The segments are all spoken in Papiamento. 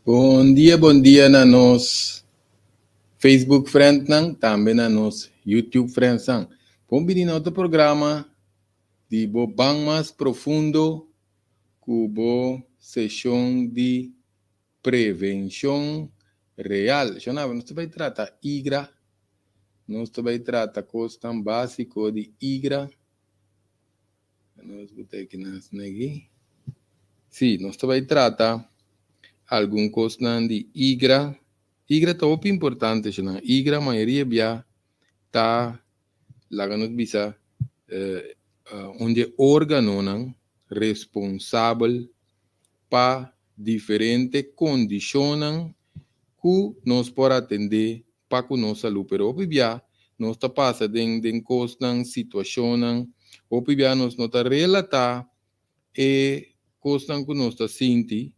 Bon dia, bon dia na nos Facebook friendnan, tambe na nos YouTube friendsnan. Bon bini na otro programa di bo Ban Mas Profundo ku bo seshon di prevenshon real. Shon nos ta bai trata igra, nos ta bai trata kosnan básiko di igra. Nos buta aki nas negi. Sí, nos ta bai trata algun kosnan di igra. Igra ta hopi importante, shonnan. Igra mayoria bia ta, laga nos bisa, un di e órganonan responsabel pa diferente kondishonnan ku nos por atendé pa ku nos salú. Pero hopi bia nos ta pasa den den kosnan, situashonnan, hopi bia nos no ta relatá e kosnan ku nos ta sinti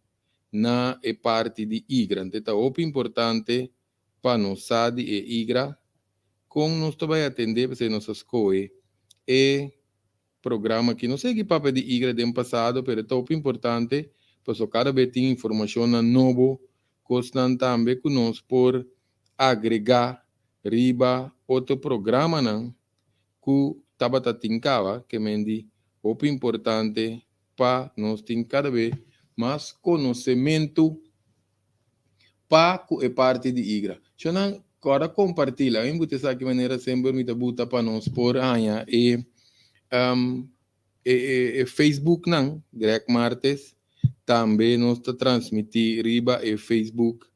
na e parti di igra. Ante ta hopi importante pa nos sa di e igra, kon nos ta bai atendé, p'esei nos a skohe e programa aki. No sé ki papia di igra den pasado, pero e ta hopi importante, pasobra kada bes tin informashonnan nobo, kosnan tambe ku nos por agregá riba otro programanan ku tabata tin kaba, ke men di hopi importante pa nos tin kada be mas konosementu pa ku e parti di igra. Shonnan, kòrda kompartí la. Mi buta esaki manera semper mi ta buta pa nos por haña e e e Facebooknan, Greg Martes. Tambe nos ta transmití riba e Facebook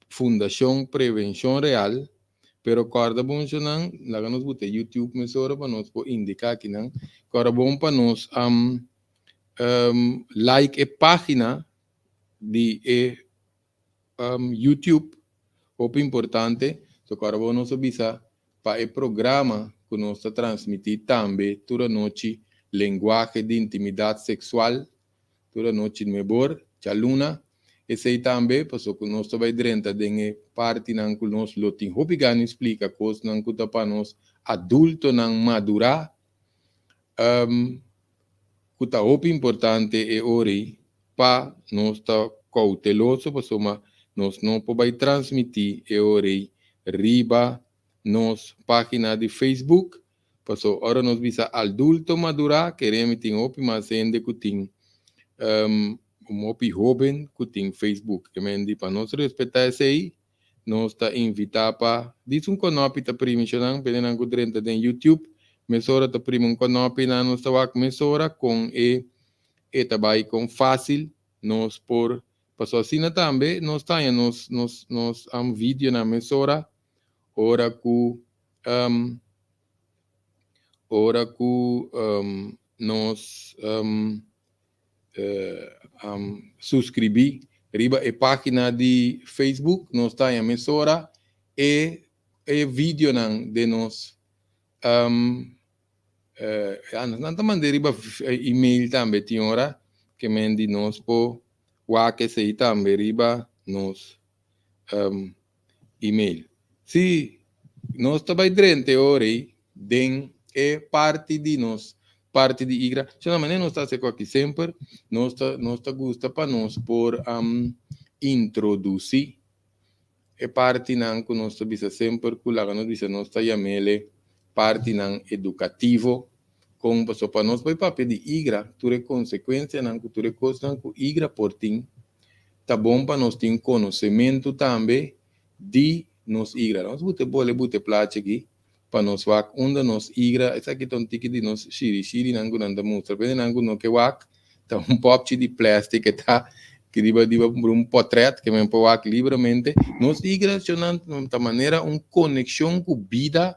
Fundashon Prevenshon Real. Pero kòrda bon shonnan, laga nos buta YouTube mesora pa nos por indiká akinan. Kòrda bon pa nos like e página di e YouTube, hopi importante. So kòrda bon nos a bisa pa e programa ku nos ta transmití tambe tur anochi, Lenguahe di Intimidat Seksual, tur anochi nuebor, djaluna. Esei tambe paso ku nos ta bai drenta den e partinan ku nos lo tin hopi gana di splika kosnan ku ta pa nos adultonan madurá, ku ta hopi importante e ora ei pa nos ta kouteloso pasobra nos no por bai transmití e ora ei riba nos página di Facebook. Paso ora nos bisa adulto madurá keremi tin hopi mas hende ku tin un hopi hóben ku tin Facebook. Ke men di pa nos respetá esei nos ta invitá pa dis un kònòpi ta primi shonan pende nan ku drenta den YouTube mesora ta primi un kònòpi nan nos ta wak mesora kon e e ta bai kon fásil nos por paso asina tambe nos ta haña nos nos nos videonan mesora ora ku ora ku nos suskribí riba e página di Facebook, nos ta haña mesora e e videonan den nos nan ta mand'é riba email tambe tin ora ke men di nos por wak esei tambe riba nos email. Si nos ta bai drenta e ora ei den e parti di nos parti di igra, so na manera nos ta hasi ku aki semper, nos ta nos ta gusta pa nos por introdusí e partinan ku nos ta bisa semper ku laga nos bisa nos ta yam'ele partinan edukativo kon pasobra pa nos bai papia di igra tur e konsekuensianan ku tur e kosnan ku igra por tin Ta bon pa nos tin konosementu tambe di nos igra. Nos buta e bole buta e plachi aki pa nos wak unda nos igra. Esaki ta un tiki di nos shirishirinan ku nan ta mustra. Pende nan ku no ke wak ta un popchi di plastic e ta riba riba un potret ke men por wak libramente. Nos igra shonnan ta manera un konekshon ku bida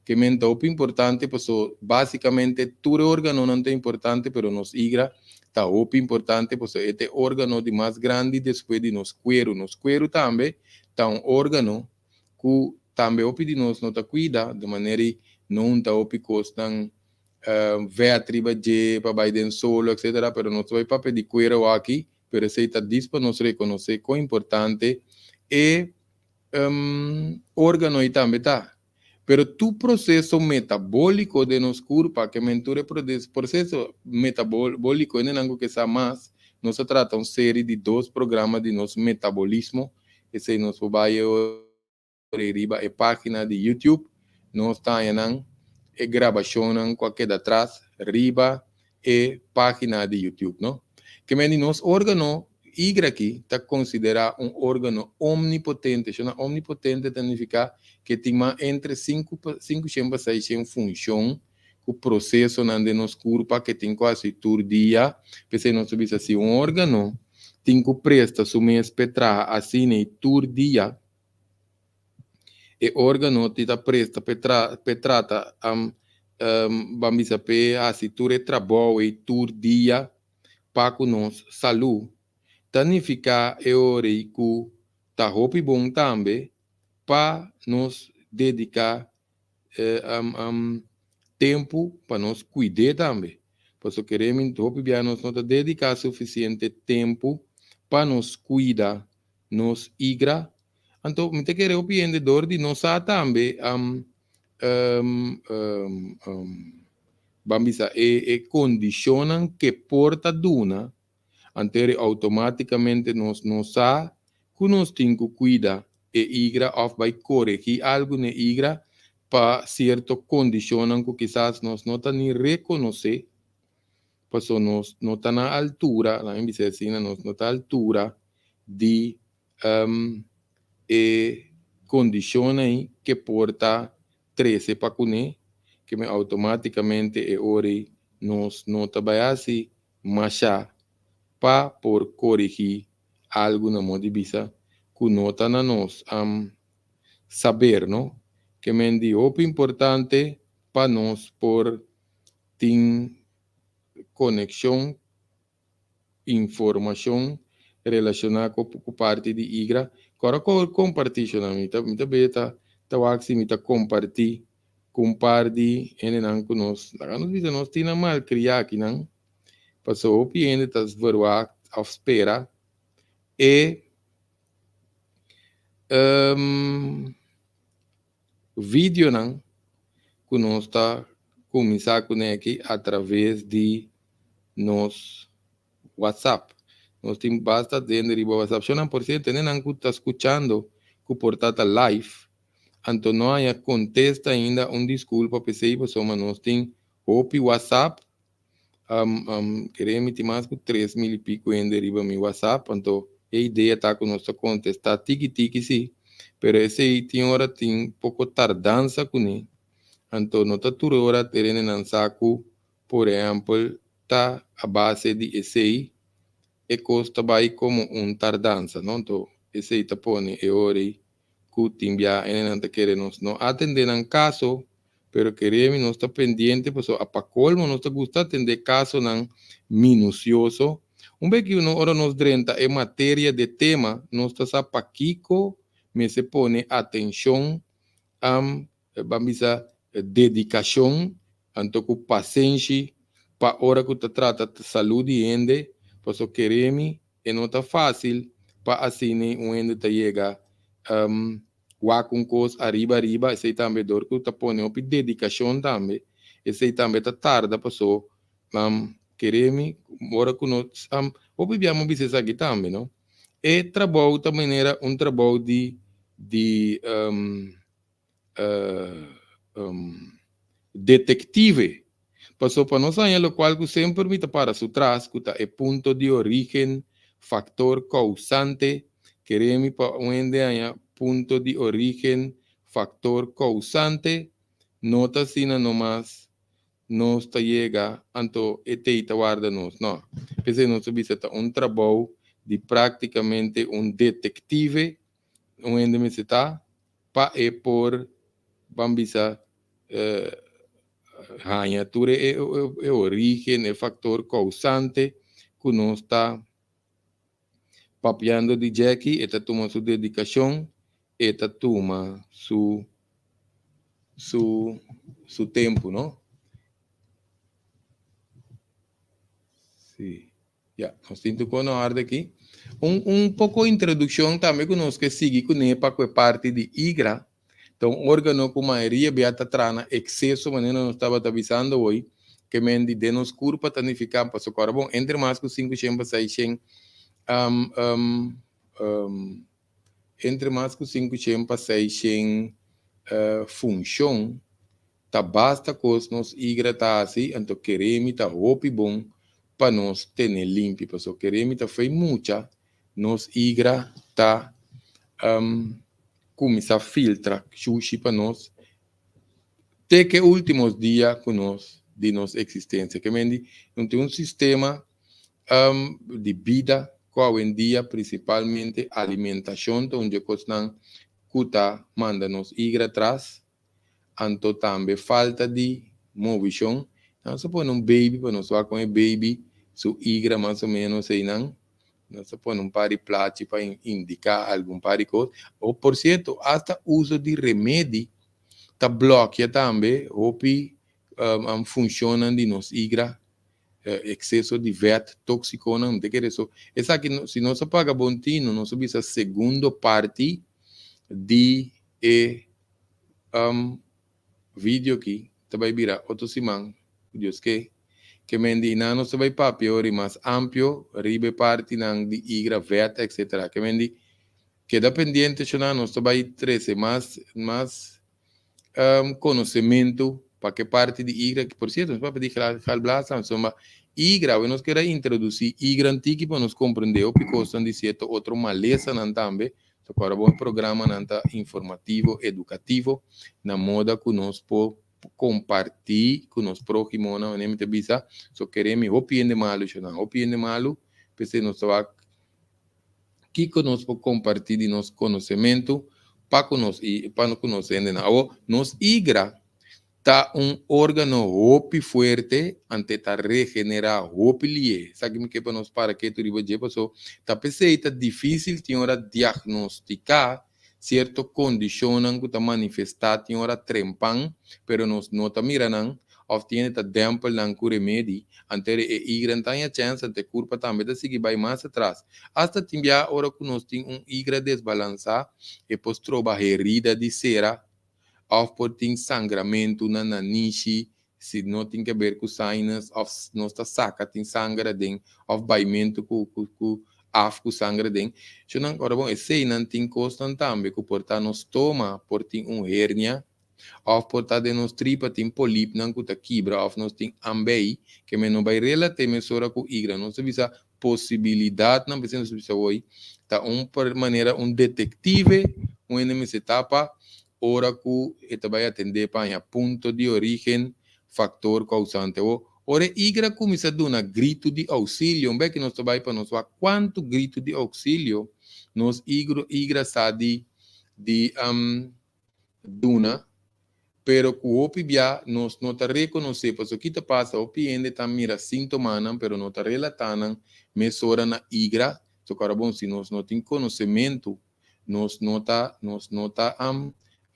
Ke men ta hopi importante paso basicamente tur e organonan ta importante pero nos igra ta hopi importante paso e ta e organo di mas grandi despues di nos cuero. Nos cuero tambe ta un organo cu tambe hopi di nos no ta cuida di manera y no hunta hopi cosnan vet riba dje pa bay den solo etcetera pero nos ta bay papia di cuero aki pero esey ta dis pa nos reconoce con importante e organo y tambe ta. Pero tur proceso metabólico den nos curpa, ke men tur e proceso metabólico, hendenan cu ke sa mas, Nos a trata un serie di dos programa di nos metabolismo. Esei nos por bai riba e página di YouTube. Nos ta haña e grabashonnan ku a keda atras riba e página di YouTube, no? Ke men nos órgano igra aki ta konsiderá un órgano omnipotente. Shona omnipotente ta nifiká ku tin mas entre 5 5 pa 6 funshon ku prosesonan den nos kurpa ku tin kasi tur dia. P'esei nos bisa si un órgano tin ku presta su mes pa traha asina tur dia, e órgano ta presta pa trata ban bisa pa hasi tur e trabou tur dia pa ku nos salú. Ta nifiká e ora ku ta hopi bon tambe pa nos dediká tempu pa nos kuida tambe. Pasobra kere mi hopi bia nos no ta dediká sufisiente tempu pa nos kuida nos igra. Anto, mi ta kere hopi hende dor di nos sa tambe ban bisa e kondishonnan ku por ta duna, anto outomátikamente nos no sa ku nos tin ku kuida e igra òf bai koregí algu na igra pa sierto kondishonnan ku kisas nos no ta ni rekonosé, pasobra nos no ta na altura, laga mi bisa asina, nos no ta altura di e kondishonnan ku por ta trese pa kuné, ke men outomátikamente e ora nos no ta bai hasi masha pa por koregí algu na moda di bisa ku no ta na nos saber, no? Ke men di hopi importante pa nos por tin konekshon, informashon relashoná ku parti di igra. Awor kompartí mi ta beta ta wak si mi ta kompartí ku un par di hendenan ku nos, laga nos bisa nos tin nan malkriá akinan, pasobra hopi hende ta verwacht òf spera e videonan ku nos ta kuminsá kuné aki a traves di nos WhatsApp. Nos tin basta hende riba WhatsApp. Shonnan, por sierto, hendenan ku ta skuchando ku por ta live, anto no a kontestá ainda, un diskulpa p'esei, pasobra nos tin hopi WhatsApp. Kere mi tin mas ku 3000 i piku hende riba mi WhatsApp, anto e idea ta ku nos ta kontestá tiki tiki si, pero esei tin ora tin poko tardansa kuné. Anto no ta tur ora tur hendenan sa ku, por ehèmpel, ta a base di esei e kos ta bai komo un tardansa, no? Anto esei ta pone e ora ku tin bia hendenan ta kere nos no atendé nan kaso, pero kere mi nos ta pendiente, pasobra pa kolmo nos ta gusta atendé kasonan minusioso. Un bes ku ora nos drenta e materia di tema, nos ta sa pakiko mester pone atenshon, ban bisa dedikashon, anto ku pasenshi pa ora ku ta trata salú di hende, pasobra kere mi e no ta fásil pa asina un hende ta yega wak un kos ariba ariba. Esei tambe dor ku ta pone hopi dedikashon tambe, esei tambe ta tarda, pasobra kere mi ora ku nos hopi bia mi bisa esaki tambe, no? E trabou ta manera un trabou di detective. Pasobra pa nos haña lokual ku semper mi ta para su tras, ku ta e punto di orígen, faktor kousante, kere mi pa un hende haña punto di orígen, faktor kousante, no ta asina nomas nos ta yega, anto e t'ei ta warda nos. No. P'esei nos ta bisa ta un trabou di práktikamente un detective, un hende mester ta, pa e por, ban bisa, haña tur e orígen, e faktor kousante ku nos ta papiando di dje aki, e ta tuma su dedikashon, e ta tuma su tempu, no? Si. Ya, nos tin tur kos na orde aki. Un poko introdukshon tambe ku nos ke sigui kuné pa ku e parti di igra. Ta un órgano ku mayoria bia ta traha na ekseso, manera nos tabata bisando hoy. Ke men di den nos kurpa ta nifiká pasobra ku ora bon entre mas ku 500 pa 600 entre mas ku 500 pa 600 funshon ta basta kos nos igra ta hasi. Anto keremi ta hopi bon pa nos tene limpi, pasobra keremi ta fei mucha nos igra ta kuminsá filtra shushi pa nos te ku e último dia ku nos di nos eksistensia. Ke men di no tin un sistema di bida ku awendia prinsipalmente alimentashon ta un di e kosnan ku ta manda nos igra atras, anto tambe falta di movishon. Nos a pone un baby pa nos wak kon e baby su igra mas o ménos einan. Nos a pone un par di plachi pa indiká algun par di kos. O por sierto, asta uso di remedi ta blòkia tambe hopi funshonnan di nos igra. Ekseso di vèt tóksikonan, no ta kere so. Esaki si nos a paga bon tinu, nos a bisa segundo parti di e video aki ta bai bira otro siman, ku Dios ke. Ke men di nan nos ta bai papia ori mas amplio riba e partinan di igra, vèt, etcetera. Ke men di keda pendiente shona, nos ta bai trese mas mas konosementu pa ke parti di igra. Por sierto, nos papia di galblaas tambe, pasobra igra, awe nos kere introdusí igra antiki pa nos komprendé hopi kosnan di sierto otro malesanan tambe. So ku ora bo e programanan ta informativo, edukativo, na moda ku nos por kompartí ku nos próhimonan. Manera mi ta bisa, so kere mi hopi hende malu shonnan, hopi hende malu, p'esei nos ta wak kiko nos por kompartí di nos konosementu pa ku nos i pa ku nos hendenan. Awor, nos igra ta un órgano hopi fuerte, ante ta regenerá hopi lié. Esaki mi ke pa nos para ketu riba dje, paso ta p'esei ta difísil tin ora diagnostiká sierto kondishonnan ku ta manifestá tin ora trempan, pero nos no ta mira nan, òf tin hende ta dèmpel nan ku remedi, ante e igra no ta haña chèns, ante e kurpa tambe ta sigui bai mas atras. Asta tin bia ora ku nos tin un igra desbalansá, e por stroba herida di sera, òf por tin sangramentu na nanishi si no tin ke ber ku sinus òf nos ta saka tin sanger aden òf baimentu ku ku ku af ku sanger aden. Shonnan ora bon eseinan tin kosnan tambe ku por ta nos stoma por tin un hernia òf por ta den nos tripa tin polipnan ku ta kibra òf nos tin ambei ke men no bai relat'é mesora ku igra. Nos ta bisa posibilidatnan, p'esei nos ta bisa hoy ta un manera un detective un hende mester ta pa ora ku e ta bai atendé pa haña punto di orígen, faktor kousante. O ora e igra kuminsá duna gritu di ousilio, un bes ku nos ta bai pa nos wak kuantu gritu di ousilio nos igra sa di di duna, pero ku hopi bia nos no ta rekonosé. Pasobra ki ta pasa? Hopi hende ta mira síntomanan pero no ta relatá nan mesora na igra. Tokara bon, si nos no tin konosementu, Nos no ta, nos no ta am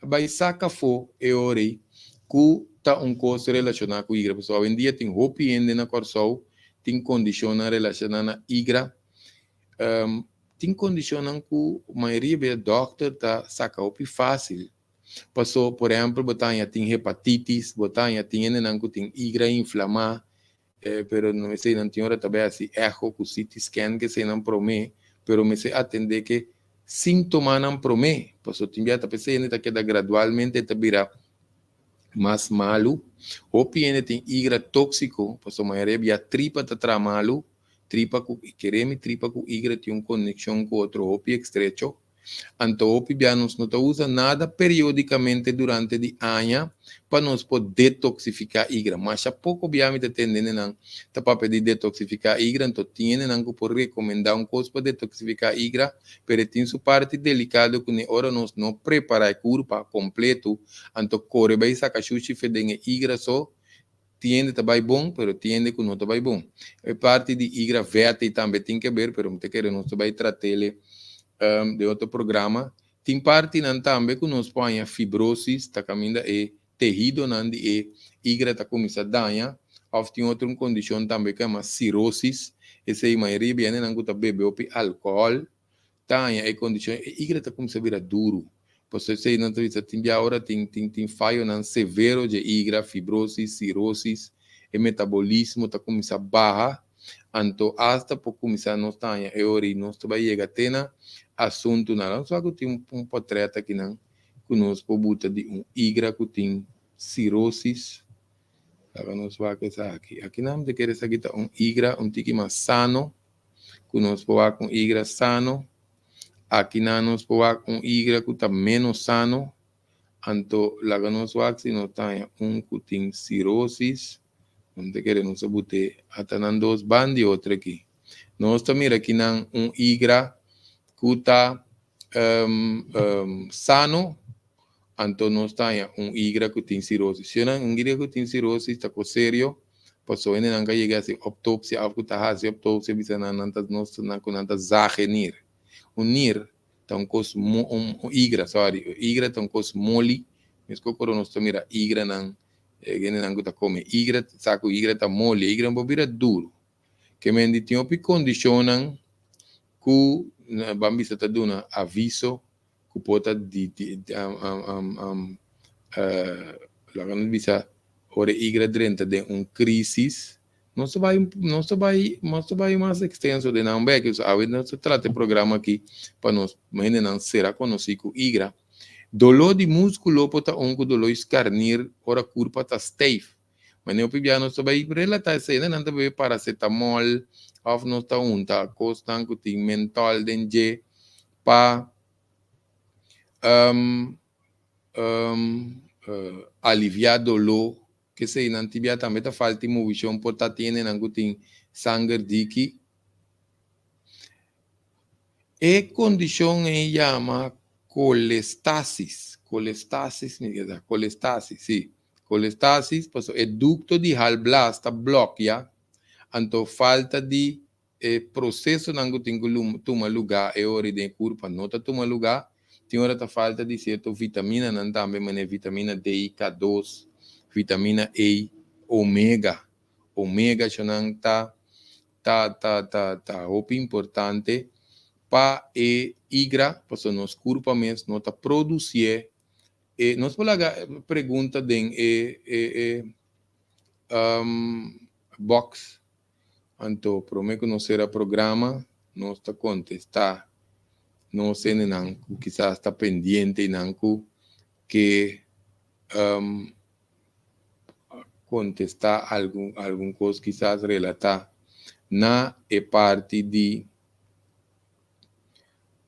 bai saca afó e ora ei cu ta un cos relaciona cu igra. Pasobra awendia tin hopi hende na Corsou tin condicionnan relaciona na igra. Tin condicionnan cu mayoria bia dokter ta saca hopi facil. Paso, por ehempel, bo ta haña tin hepatitis, bo ta haña tin hendenan cu tin igra inflama, Pero no eseinan tin ora ta bai hasi echo ku CT scan ke eseinan promé, pero mester atendé ke síntomanan promé, pasobra tin bia ta p'esei hende ta keda gradualmente e ta bira mas malu. Hopi hende tin igra tóksiko, pasobra mayoria bia tripa ta traha malu, tripa ku keremi tripa ku igra tin un konekshon ku otro hopi ekstrecho. Anto hopi bia nos no ta usa nada periodicamente durante di aña pa nos por detoxifica igra. Masha poco bia mi ta tende hendenan ta papia di detoxifica igra, anto tin hendenan cu por recomenda un cos pa detoxifica igra, pero e tin su parti delicado cu ne ora nos no prepara e curpa completo, anto core bay saca shushi fe den e igra so. Tin hende ta bai bon, pero tin hende ku no ta bai bon. E parti di igra vèt ei tambe tin ke ber, pero mi ta kere nos ta bai trat'el den otro programa. Tin partinan tambe ku nos por haña fibrosis, ta kaminda e tehidonan di e igra ta kuminsá daña, òf tin otro un kondishon tambe ku yama sirosis. Esei mayoria di hendenan ku ta bebe hopi alkohòl ta haña e kondishon, e igra ta kuminsá bira duru. Pasobra esei nan ta bisa tin bia ora tin tin tin fayonan severo dje igra, fibrosis, sirosis. E metabolismo ta kuminsá baha, anto asta por kuminsá nos ta haña e ora i nos ta bai yega te na asuntunan. Nos wak ku tin un potrèt akinan ku nos por buta di un igra ku tin sirosis. Laga nos wak esaki. Akinan mi ta kere esaki ta un igra un tiki mas sano, ku nos por wak un igra sano. Akinan nos por wak un igra ku ta ménos sano. Anto laga nos wak si nos ta haña un ku tin sirosis. Mi ta kere nos a but'é ata nan dos ban di otro aki. Nos ta mira akinan un igra ku ta sano, anto nos ta haña un igra ku tin sirosis. Si nan un igra ku tin sirosis ta kos serio, pasobra hendenan ka yega hasi optopsia òf ku ta hasi optopsia bisa nan nan ta nos nan ku nan ta zag e nir. Un nir ta un kos mo un igra sorry un igra ta un kos moli meskos ku nos ta mira igranan e gentenan ku ta kome igra sa ku igra ta moli e igra no por bira duru ke men di tin hopi kondishonnan ku ban bisa ta duna aviso ku por ta di laga nos bisa ora e igra drenta den un krisis. Nos ta bai, nos ta bai, nos ta bai mas extenso den nan bek. So awe nos ta trata e programa aki pa nos hendenan sera konosí ku igra. Doló di múskulo por ta un ku doló i skarnir ora kurpa ta steif. Manera hopi bia nos ta bai relatá esei, nan ta bebe paracetamol òf nos ta hunta kosnan ku tin mentol den dje pa aliviá doló. Kesei nan tibia tambe ta falta i movishon por ta tiene nan ku tin sanger diki. E kondishon ei yama kolestasis, kolestasis mi ke sa, kolestasis si, kolestasis pasobra e dukto di halblas ta blòkia, anto falta di E prosesonan ku tin ku tuma lugá e ora i den e kurpa no ta tuma lugá. Tin ora ta falta di sierto vitaminanan tambe manera vitamina D i K2, vitamina E, omega. Omega eshonan ta ta ta ta ta hopi importante pa e igra pasobra nos kurpa mes no ta produsié e nos por laga pregunta den e e e box. Anto prome ku nos sera programa nos ta kontestá nos hendenan ku kisas ta pendiente i nan ku ke kontestá algun algun kos kisas relatá na e parti di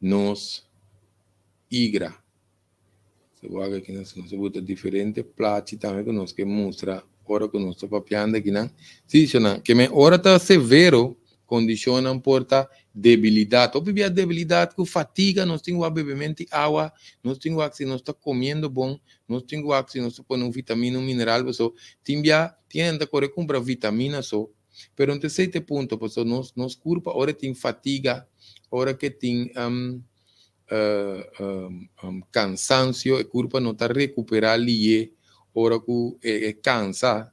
nos igra. So wak aki nos nos a buta diferente plachi tambe ku nos ke mustra ora ku nos ta papiando akinan. Si, shonnan, ke men ora ta severo, kondishonnan por ta debilidat. Hopi bia debilidat ku fatiga, nos tin wak bebementi awa, nos tin wak si nos ta komiendo bon, nos tin wak si nos ta pone un vitamina, un mineral, paso tin bia tin hende ta kore kumpra vitamina so, pero no ta esei ta e punto, paso nos nos kurpa ora e tin fatiga, ora ke tin cansancio, e curpa no ta recupera liye ora cu e cansa,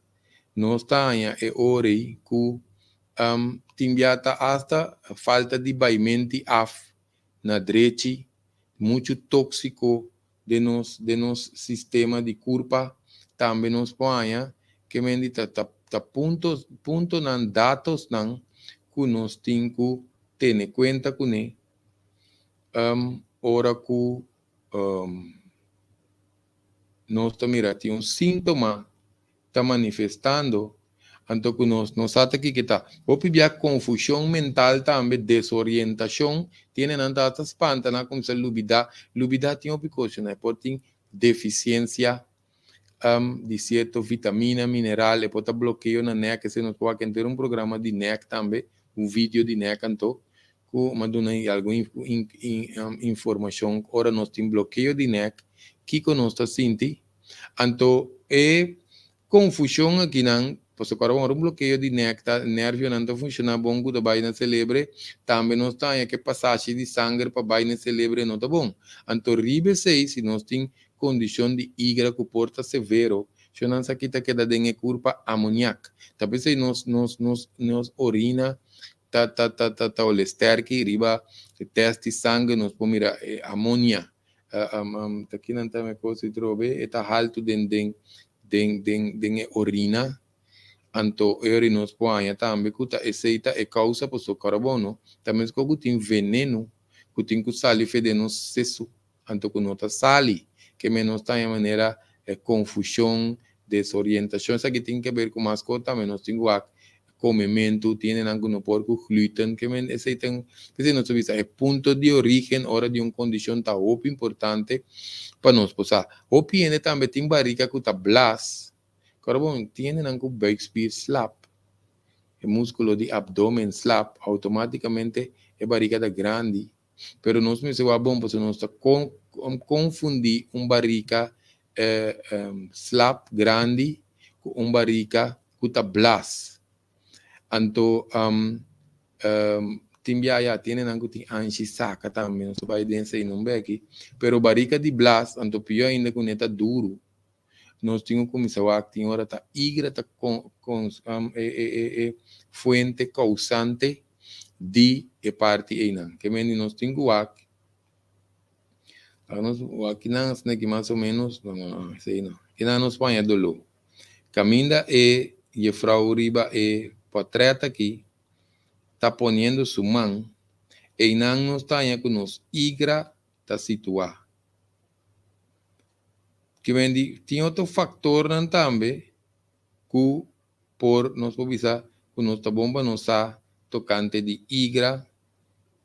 nos ta haña e ora ei cu tin bia ta hasta falta di baimenti af na drechi, mucho toxico den nos den nos sistema di curpa, tambe nos por haña ke men di ta ta punto puntonan datosnan cu nos tin cu tene cuenta cune. Ora ku nos ta mira tin un síntoma ta manifestando, anto ku nos no sa ta kiko ta. Hopi bia konfushon mental tambe, desorientashon, tiene nan ta hasta spanta, nan a kuminsá lubidá. Lubidá tin hopi kos, e por tin defisiensia di sierto vitamina, mineral, e por ta blokeo na nek, esei nos por wak henter un programa di nek tambe, un video di nek anto, ku mi a duna algun informashon ora nos tin blokeo di nek, kiko nos ta sinti. Anto e konfushon akinan, pasobra ora un blokeo di nek ta nervionan ta funshoná bon ku ta bai na selebre, tambe nos ta haña ku e pasashi di sanger pa bai na e selebre no ta bon. Anto riba esei si nos tin kondishon di igra ku por ta severo, shonnan sa kita keda den e kurpa amoniak. Ta p'esei nos nos nos nos orina ta ta ta ta ta ole sterki riba e test di sanger nos por mira e amonia. Ta kinan ta me kos di trobe e ta haltu den den den den den e orina. Anto e ora nos por haña tambe ku ta esei ta e kousa pasobra kòrda bon no, ta meskos ku tin veneno ku tin ku sali fe den nos sesu, anto ku no ta sali, ke men nos ta haña manera konfushon, desorientashon, esaki tin ke ber ku mas kos tambe, nos tin ku wak komementu, tin hendenan ku no por ku gluten, ke men esei ta, p'esei nos ta bisa e punto di origen ora di un kondishon ta hopi importante pa nos por sa. Hopi hende tambe tin barika ku ta blas. Kòrda bon, tin hendenan ku buikspier slap, e múskulo di abdomen slap, outomátikamente e barika ta grandi. Pero nos mester wak bon pasobra nos ta konfundí un barika slap, grandi, ku un barika ku ta blas. Anto tin bia ya tin hendenan ku tin anshi saka tambe, nos ta bai den esei no beki. Pero barika di blas, anto pió ainda ku ne ta duru. Nos tin ku kuminsá wak tin ora ta igra ta e fuente kousante di e parti einan. Ke men di nos tin ku wak, nos wak kinan asina ki mas o ménos, no no no esei no, kinan nos por haña doló. Kaminda e jefrou riba e pòtrèt aki ta poniendo su man, einan nos ta haña ku nos igra ta situá. Kimendi tin otro factornan tambe cu por nos por bisa cu nos ta bon pa nos sa tocante di igra.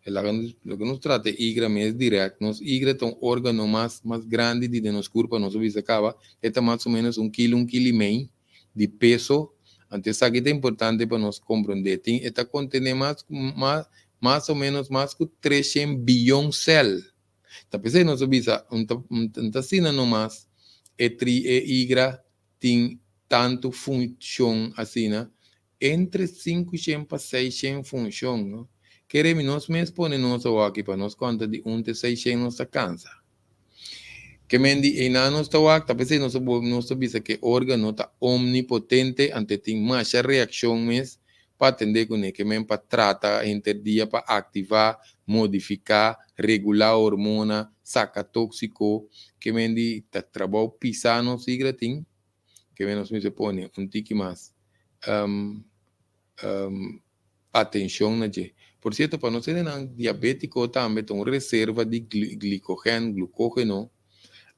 Laga nos loke nos trata e igra mes direct. Nos igra ta un organo mas mas grandi di den nos curpa nos a bisa caba e ta mas o menos un kilo un kilo y mei di peso. Anto esaki ta importante pa nos comprende. Tin e ta contene mas mas mas o menos mas cu treshen biyon cel. Ta p'esei nos a bisa, un ta un ta asina nomas e tri e igra tin tantu funshon asina, entre sinkushen pa seishen funshon, no? Kere mi nos mes pone nos awaki pa nos konta di un te seishen nos ta kansa. Ke men di einan nos ta wak, ta p'esei nos a nos ta bisa ke organo ta omnipotente, ante tin masha reakshon mes pa atendé kuné, ke men pa trata henter dia pa aktivá, modifiká, regulá hormona, saka tóksiko, ke men di ta trabou pisá nos igra tin, ke men nos mester pone un tiki mas atenshon na dje. Por sierto, pa nos hendenan diabétiko tambe ta un reserva di glikogen, glukógeno,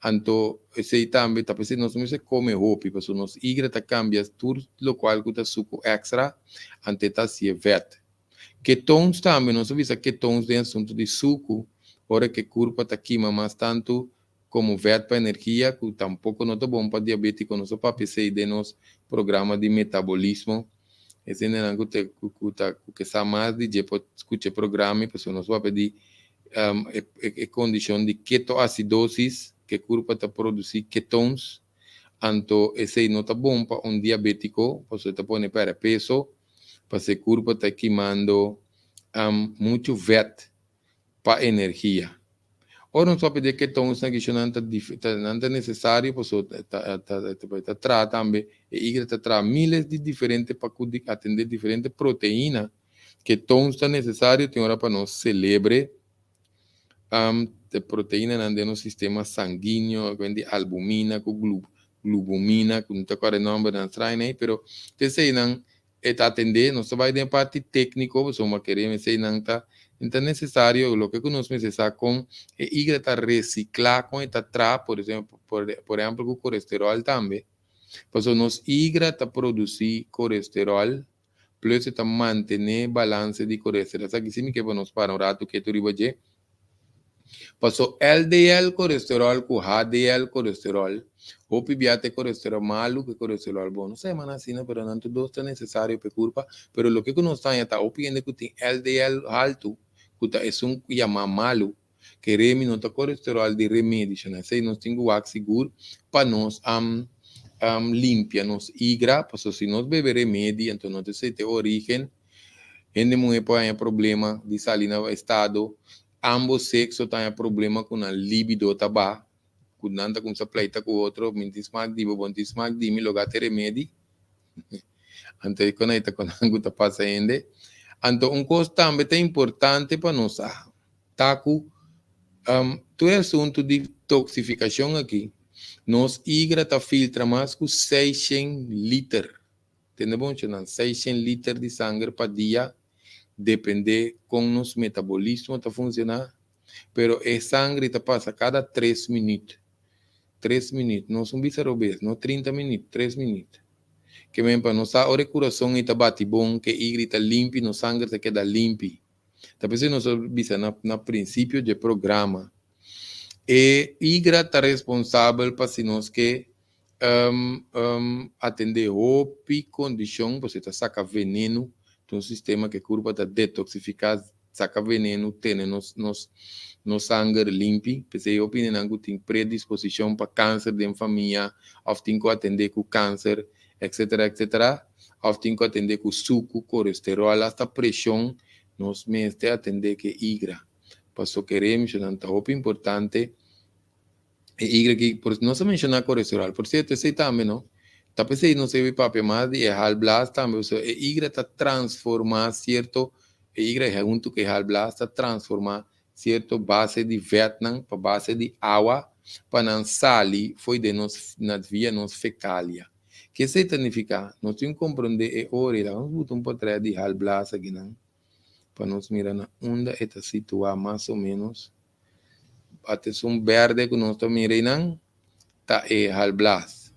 Anto esei tambe ta p'esei nos no mester kome hopi pasobra nos igra ta kambia tur lokual ku ta suku èkstra anto e ta hasié vèt. Ketones tambe, nos a bisa ketones den asuntu di suku ora ku e kurpa ta kima mas tantu komo vèt pa energia ku tampoko no ta bon pa diabétiko. Nos a papia esei den nos programa di metabolismo. E hendenan ku ta ku ta ku ke sa mas di dje por skucha e programa pasobra nos papia di e e kondishon di ketoasidosis ke kurpa ta produsí ketones anto esei no ta bon pa un diabétiko pasobra e ta pone pèrdè peso pasobra e kurpa ta kimando muchu vèt pa energia. Ora nos papia di e ketones nan kisho nan ta nan ta nesesario pasobra ta ta ta traha tambe e igra ta traha miles di diferente pa ku atende diferente proteina. Ketones ta nesesario tin ora pa nos selebre e proteinanan den nos sistema sanguíneo di albumina ku glubumina ku no ta kòrda e nòmbernan straño pero t'eseinan E ta atendé, nos ta bai den e parti tékniko, pasobra kere eseinan ta ta nesesario, loke ku nos mester sa kon e igra ta resiklá, kon e ta traha, por ehempel, por ehempel ku kolesteròl tambe, pasobra nos igra ta produsí kolesteròl, plus e ta mantené balanse di kolesteròl. Esaki si mi ke pa nos para un ratu ketu riba dje. Paso LDL kolesterol ku HDL kolesterol, hopi bia ta e kolesterol malu ku e kolesterol bon. No sa e man asina pero nan tur dos ta nesesario pa e kurpa, pero loke ku nos ta haña ta hopi hende ku tin LDL haltu ku ta esun ku yama malu, ke remi no ta kolesterol di remedi shona. Esei nos tin ku wak sigur pa nos limpia nos igra, paso si nos bebe remedi anto no ta esei ta e origen. Hende muhé por haña problema di sali na estado. Ambos sexo ta haña problema ku nan libido ta baha, ku nan ta kuminsá pleita ku otro, mi tin smak di bo, bo no tin smak di mi, loga te remedi. Anto e kon ei ta kon ku ta pasa hende. Anto un kos tambe ta importante pa nos sa ta ku tur e asuntu di toksifikashon aki, nos igra ta filtra mas ku seishen liter. Tende bon nan 600 liter di sanger pa dia, dependé kon nos metabolismo ta funshoná, pero e sanger ta pasa kada 3 minüt. 3 minüt, no un bisa robes, no 30 minüt, 3 minüt. Ke men pa nos ora kurason ta bati bon, ku igra ta limpi, nos sanger ta keda limpi. Ta p'esei nos bisa na prinsipio di programa. E igra ta responsabel pa si nos ke atendé hopi kondishon, bo ta saka veneno, un sistema ku kurpa ta detoksifiká, saka veneno, tene nos sanger limpi. P'esei hopi nan tin predisposishon pa kanser den famia, òf tin ku atendé ku kanser, etc., etc., òf tin ku atendé ku suku, kolesterol, asta preshon, nos mester atendé ku igra. Paso keremos, ta hopi importante e igra ku por nos a menshoná kolesterol. Por sierto, esei tambe, no? Ta p'esei nos a papia mas di e galblaas tambe, e igra ta transformá sierto, e igra huntu ku e galblaas ta transformá sierto base di vetnan pa base di awa pa nan sali for di nos na via nos fekalia. Kiko esei ta nifiká? Nos tin ku komprondé e ora, ban bota un portrèt di galblaas aki nan, pa nos mira na unda e ta situá mas o ménos. Ata un bèrdè ku nos ta mirando ta e galblaas.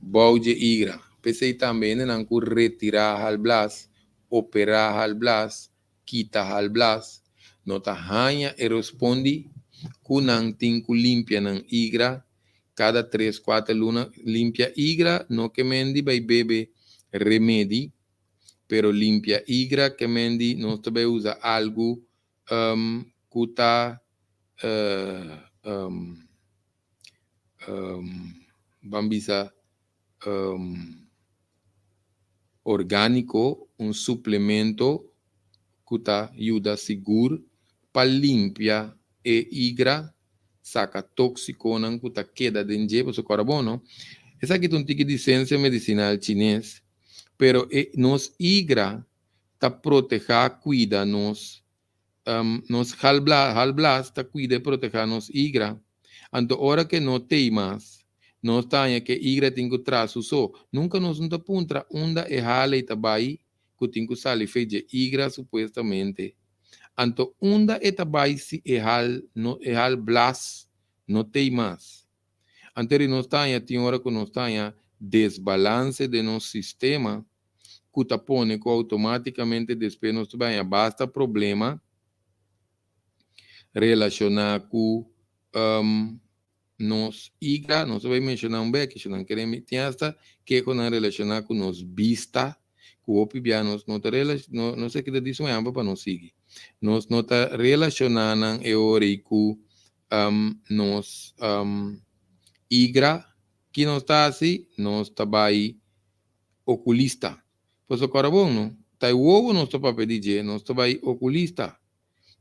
Bou di igra. P'esei tambe nan ku retirá galblaas, operá galblaas, kita galblaas, no ta haña e respondi ku nan tin ku limpia nan igra kada 3, 4 luna. Limpia igra no ke men di bai bebe remedi, pero limpia igra ke men di nos ta bai usa algu ku ta ban bisa orgániko, un suplemento ku ta yuda sigur pa limpia e igra, saka tóksikonan ku ta keda den dje, pasobra kòrda bon, no? Esaki ta un tiki di siensia medisinal chines, pero e nos igra ta protehá, kuida nos galblaas ta kuida i protehá nos igra. Anto ora ku no tin mas, nos ta ku igra tin ku traha so. Nunka nos no ta puntra unda e hal ta bai ku tin ku sali for di igra supuestamente. Anto unda e ta bai si e hal no e galblaas no tin mas. Anto nos ta tin ora ku nos ta desbalanse di nos sistema ku ta pone ku outomátikamente despues nos ta basta problema relashoná ku nos igra. Nos ta bai menshoná un bèk, ku nan ke tin asta ku nan relashoná ku nos bista, ku hopi bia nos no ta no no sei ku ta disi un ehèmpel pa nos sigui. Nos no ta relashoná nan e ora ku nos igra, ku nos ta hasi, nos ta bai okulista. Pues awor bon, no? Ta wowo nos ta papia di dje, nos ta bai okulista.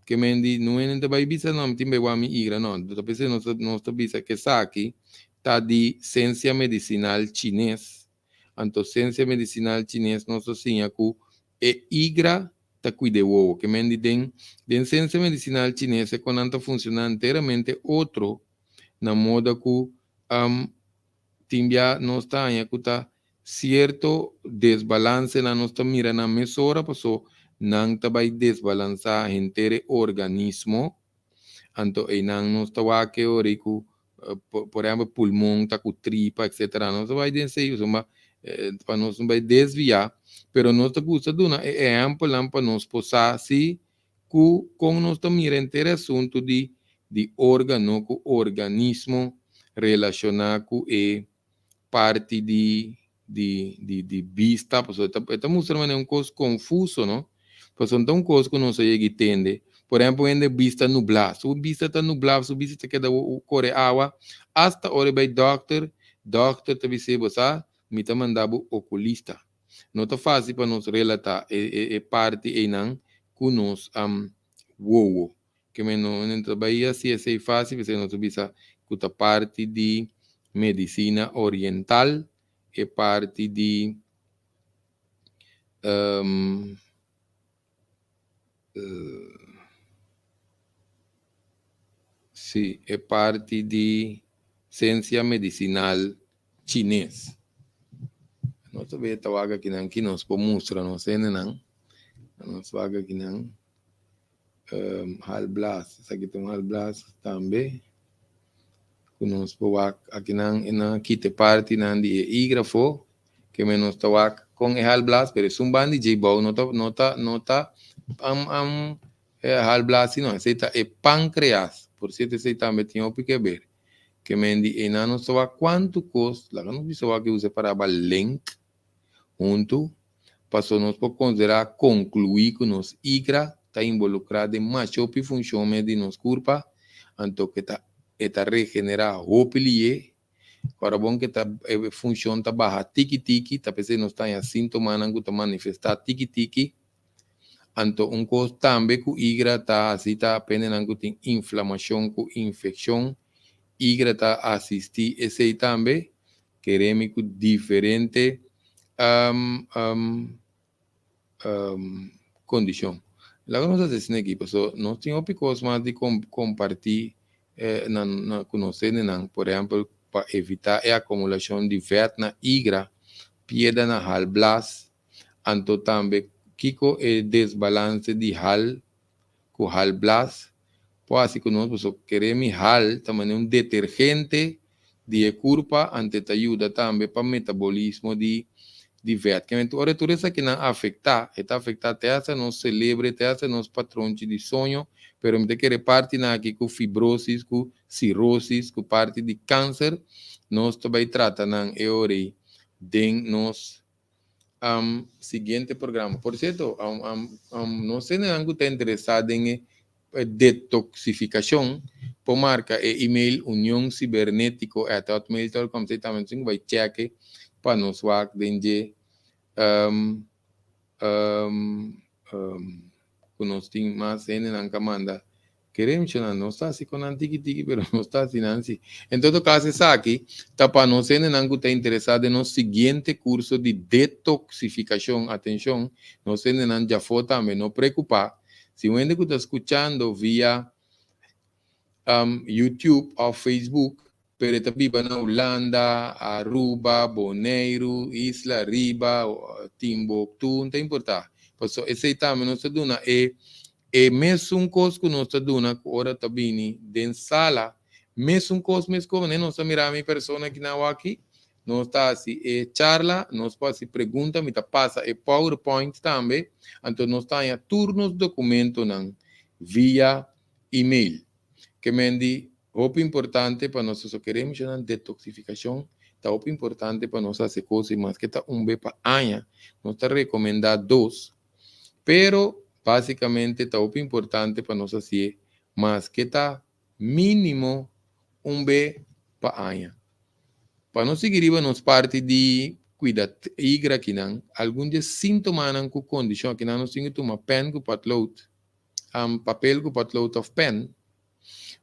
Ke men di no ta bai bisa no, tin bai mi igra no. Ta p'esei nos ta bisa ku esaki ta di siensia medisinal chines. Anto siensia medisinal chines nos ta siña ku e igra ta kuida wowo. Ke men di den siensia medisinal chines e kosnan ta funshoná enteramente otro na moda ku tin bia nos ta ku ta sierto desbalanse na nos ta mira na mesora paso nan ta bai desbalansá henter organismo. Anto einan nos ta wak e ora ku por ehèmpel pulmon ta ku tripa, etc. Nos ta bai den sei ma pa nos no bai desviá, pero nos ta gusta duna e ehèmpelnan pa nos por sa si ku kon nos ta mira henter asuntu di órgano ku organismo relashoná ku e parti di bista, pasobra e ta mustra manera un kos konfuso, no? Pasobra no ta un kos ku nos a yega tende. Por ehèmpel, hende bista nublá. Su bista ta nublá, su bista ta keda kore awa, asta ora bai dòkter, dòkter ta bisa bo sa, mi ta manda bo okulista. No ta fásil pa nos relatá e parti einan ku nos wowo. Ke men no ta bai asina esei fásil, pasobra nos ta bisa ku ta parti di medisina oriental, e parti di si, e parti di siensia medisinal chines. Nos ta bay ta wak akinan ki nos por mustra nos hendenan. Nos wak akinan. Halblas, esaki ta un halblas tambe. Ku nos por wak akinan e nan a kita e partinan di e igrafo. Ke men nos ta wak kon e halblas, pero esun ban di dje bou no ta no ta no ta e halblas sino esei ta e pankreas. Por sierto esei tambe tin hopi ke ber. Ke men di einan nos ta wak kuantu kos, laga nos bisa wak e usa e palabra link huntu, paso nos por konsiderá konkluí ku nos igra ta involukrá den masha hopi funshon mes di nos kurpa, anto ke ta e ta regenerá hopi lié, ora bon ke ta e funshon ta baha tiki tiki, ta p'esei nos ta haña síntomanan ku ta manifestá tiki tiki. Anto un kos tambe ku igra ta hasi ta pendenan ku tin inflamashon ku infekshon, igra ta asistí esei tambe, keremi ku diferente kondishon. Laga nos hasi asina aki paso nos tin hopi kos mas di kompartí ku nos hendenan, por ehèmpel pa evitá e akumulashon di vèt na igra, pieda na halblas, Anto tambe kiko e desbalanse di hal ku hal blas por hasi ku nos? Pasobra kere mi hal ta manera un detergente di e kurpa ante ta yuda tambe pa metabolismo di di vèt. Kende ora tur esakinan afektá, e ta afektá te hasta nos selebre, te hasta nos patronchi di soño, pero mi ta kere partinan aki ku fibrosis, ku sirosis, ku parti di kanser, nos ta bai trata nan e ora ei den nos Siguiente programa. Por cierto, no sé nan ku ta interesá den e detoxificacion, por marca e email unioncibernetico@hotmail.com. Esei tambe nos tin ku bai cheke pa nos wak den dje ku nos tin mas hendenan ka manda. Kere menshoná, nos ta hasi ku nan tiki tiki, pero nos ta hasi nan si. En todo kaso esaki ta pa nos hendenan ku ta interesá den nos siguiente kurso di detoksifikashon. Atenshon, nos hendenan djafó tambe, no preokupá. Si un hende ku ta skuchando via YouTube òf Facebook, pero e ta biba na Hulanda, Aruba, Boneiru, Isla Riba, Timbuktu, no ta importá. Pasobra esei tambe nos ta duna e E mesun kos ku nos ta duna ku ora ta bini den sala, mesun kos mes ku manera nos ta mira mi persona ki nan wak-ki, nos ta hasi e charla, nos por hasi pregunta, mi ta pasa e powerpoint tambe, anto nos ta haña tur nos dokumentonan via email. Ke men di hopi importante pa nos so kere menshonan detoksifikashon ta hopi importante pa nos hasi kos i maske ta un be pa aña, nos ta rekomendá dos. Pero, básicamente ta hopi importante pa nos hacié maske ta mínimo un be pa aña. Pa nos sigui riba nos parti di cuida igra akinan, algun di e síntomanan cu condicion akinan nos tin cu tuma pen cu potlood, papel cu potlood of pen,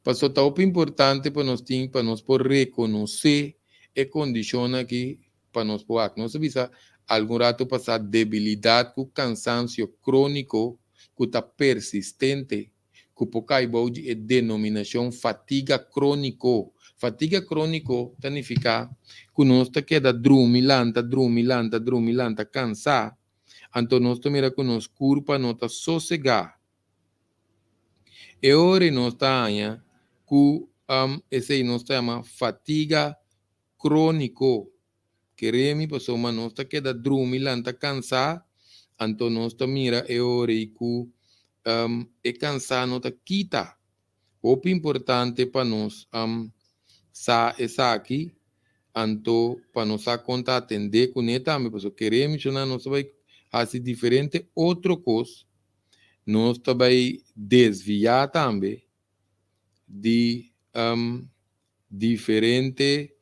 pasobra ta hopi importante pa nos tin pa nos por reconoce e condicionnan aki pa nos por wak. Nos a bisa algun rato pasá debilidat ku kansansio króniko ku ta persistente, ku por kai bou di e denominashon fatiga króniko. Fatiga króniko ta nifiká ku nos ta keda drumi, lanta, drumi, lanta, drumi, lanta, kansá, anto nos ta mira ku nos kurpa no ta sosegá. E ora ei nos ta haña ku esei nos ta yama fatiga króniko. Kere mi pasobra nos ta keda drumi lanta kansá, anto nos ta mira e ora ei ku e kansá no ta kita. Hopi importante pa nos sa esaki, anto pa nos sa kon ta atendé kuné tambe, pasobra kere mi shona nos ta bai hasi diferente otro kos, nos ta bai desviá tambe di diferente,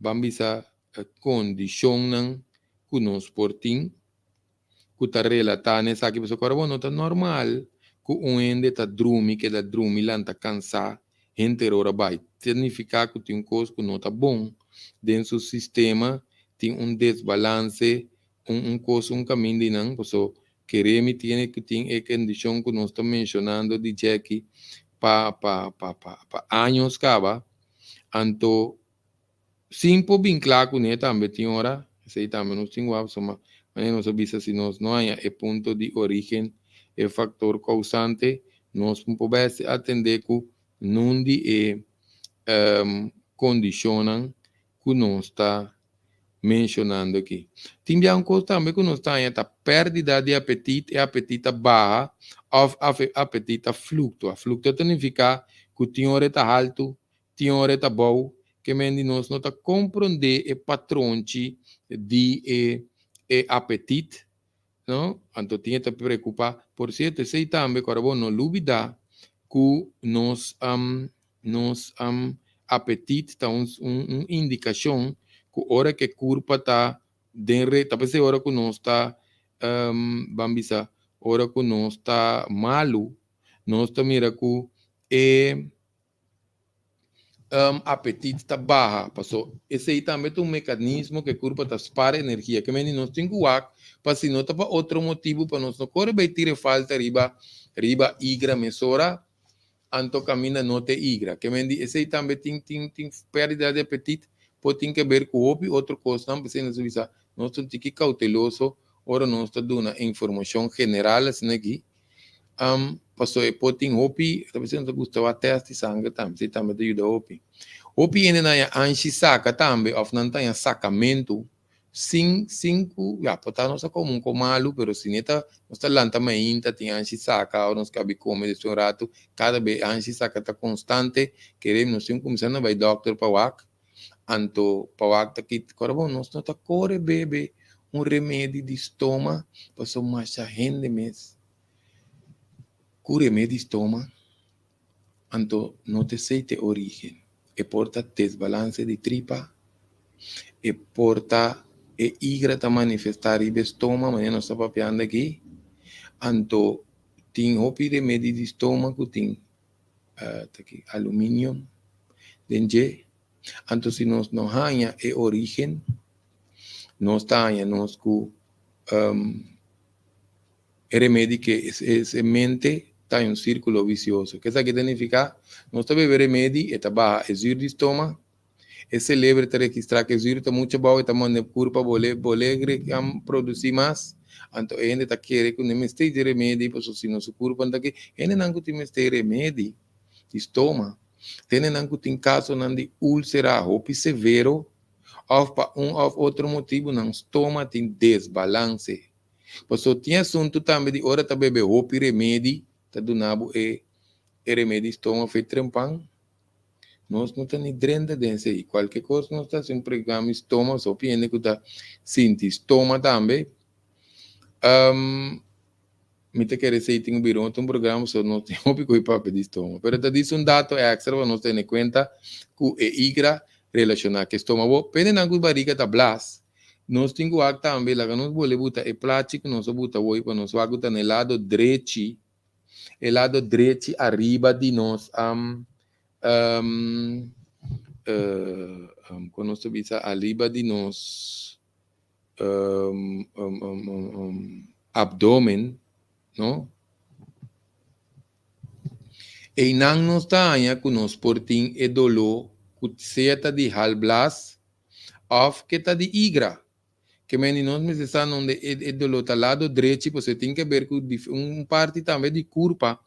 ban bisa, kondishonnan ku nos por tin ku ta relatá na esaki. Pasobra ku ora bo no ta normal ku un hende ta drumi, keda drumi, lanta kansá henter ora bai. Ta nifiká ku tin un kos ku no ta bon den su sistema, tin un desbalanse, un un kos, un kaminda einan. Pasobra kere mi tiene ku tin e kondishon ku nos ta menshonando di Jackie pa pa pa pa pa años kaba, anto sin por bin kla kuné tambe tin ora. Esei tambe nos tin wak pasobra manera nos a bisa si nos no haña e punto di orígen, e faktor kousante, nos no por bèsti atendé ku nun di e kondishonnan ku nos ta menshonando aki. Tin bia un kos tambe ku nos ta haña ta pèrdida di apetit, e apetit ta baha òf apetit ta fluktua. Fluktua ta nifiká ku tin ora e ta haltu, tin ora e ta bou, ke men di nos no ta komprondé e patronchi di e e apetit, no? Anto tin e ta preokupá. Por sierto, esei tambe, kòrda bo, no lubidá ku nos nos apetit ta un un indikashon ku ora ku e kurpa ta den re, ta p'esei ora ku nos ta, ban bisa, ora ku nos ta malu, nos ta mira ku e apetit ta baha, paso esei tambe ta un mekanismo ku e kurpa ta spar energia. Ke mende nos tin ku wak pa si no ta pa otro motibu pa nos no kore bai tira e falta riba riba igra mesora, anto kaminda no ta e igra. Ke mende esei tambe tin tin tin pèrdida di apetit por tin ke ber ku hopi otro kosnan, p'esei nos ta bisa nos ta un tiki kauteloso ora nos ta duna informashon general asina aki. Paso e por tin hopi, ta bisa ta gusta wak test di sanger tambe, esei tambe ta yuda hopi. Hopi hende nan ya anshi saka tambe of nan ta haña sakamentu sin sin ku ya por ta nos a kome un ko malu pero si ne ta nos ta lanta mainta tin anshi saka ora nos kabi kome despues un ratu kada be anshi saka ta konstante kere nos tin kuminsá na bai dòkter pa wak anto pa wak ta kit kora bon nos no ta kore bebe un remedi di stoma pasobra masha hende mes Ku remedi stoma, anto no ta esei ta e origen. E por ta desbalanse di tripa, e por ta e igra ta manifestá riba e stoma, manera nos ta papiando aki. Anto tin hopi remedi di stoma ku tin aluminium den dje. Anto si nos no haña e origen, nos ta haña nos ku E remedi ke e mente ta un sirkulo visioso. Ke esaki ta nifiká? Nos ta bebe remedi, e ta baha e zuur di stoma, e selebre ta registrá ku e zuur ta muchu abou, e ta manda e kurpa bole bole produsí mas, anto e hende ta kere ku no mester di remedi pasobra si no su kurpa no ta ke. Hendenan ku tin mester remedi di stoma, ta hendenan ku tin kasonan di úlsera hopi severo òf pa un òf otro motibu nan stoma tin desbalanse. Paso tin asuntu tambe di ora ta bebe hopi remedi ta duna bo e e remedi stoma fe trempan. Nos no ta ni drenta den esei. Kualke kos nos ta hasi un programa stoma so hopi hende ku ta sinti stoma tambe. Mi ta kere esei tin ku bira otro un programa so nos tin hopi ku papia di stoma. Pero ta disi un dato extra pa nos tene kuenta ku e igra relashoná ku e stoma. Bo pende nan ku bariga ta blas. Nos tin ku wak tambe, laga nos bole buta e plachi ku nos a buta woi pa nos wak ku ta na e lado drechi, e lado drechi ariba di nos kon nos ta bisa ariba di nos abdomen, no? Einan nos ta haña ku nos por tin e doló ku sea ta di halblas Of ke ta di igra. Ke men di nos mester sa nonde e e doló ta lado drechi pasobra e tin ke ber ku un parti tambe di kurpa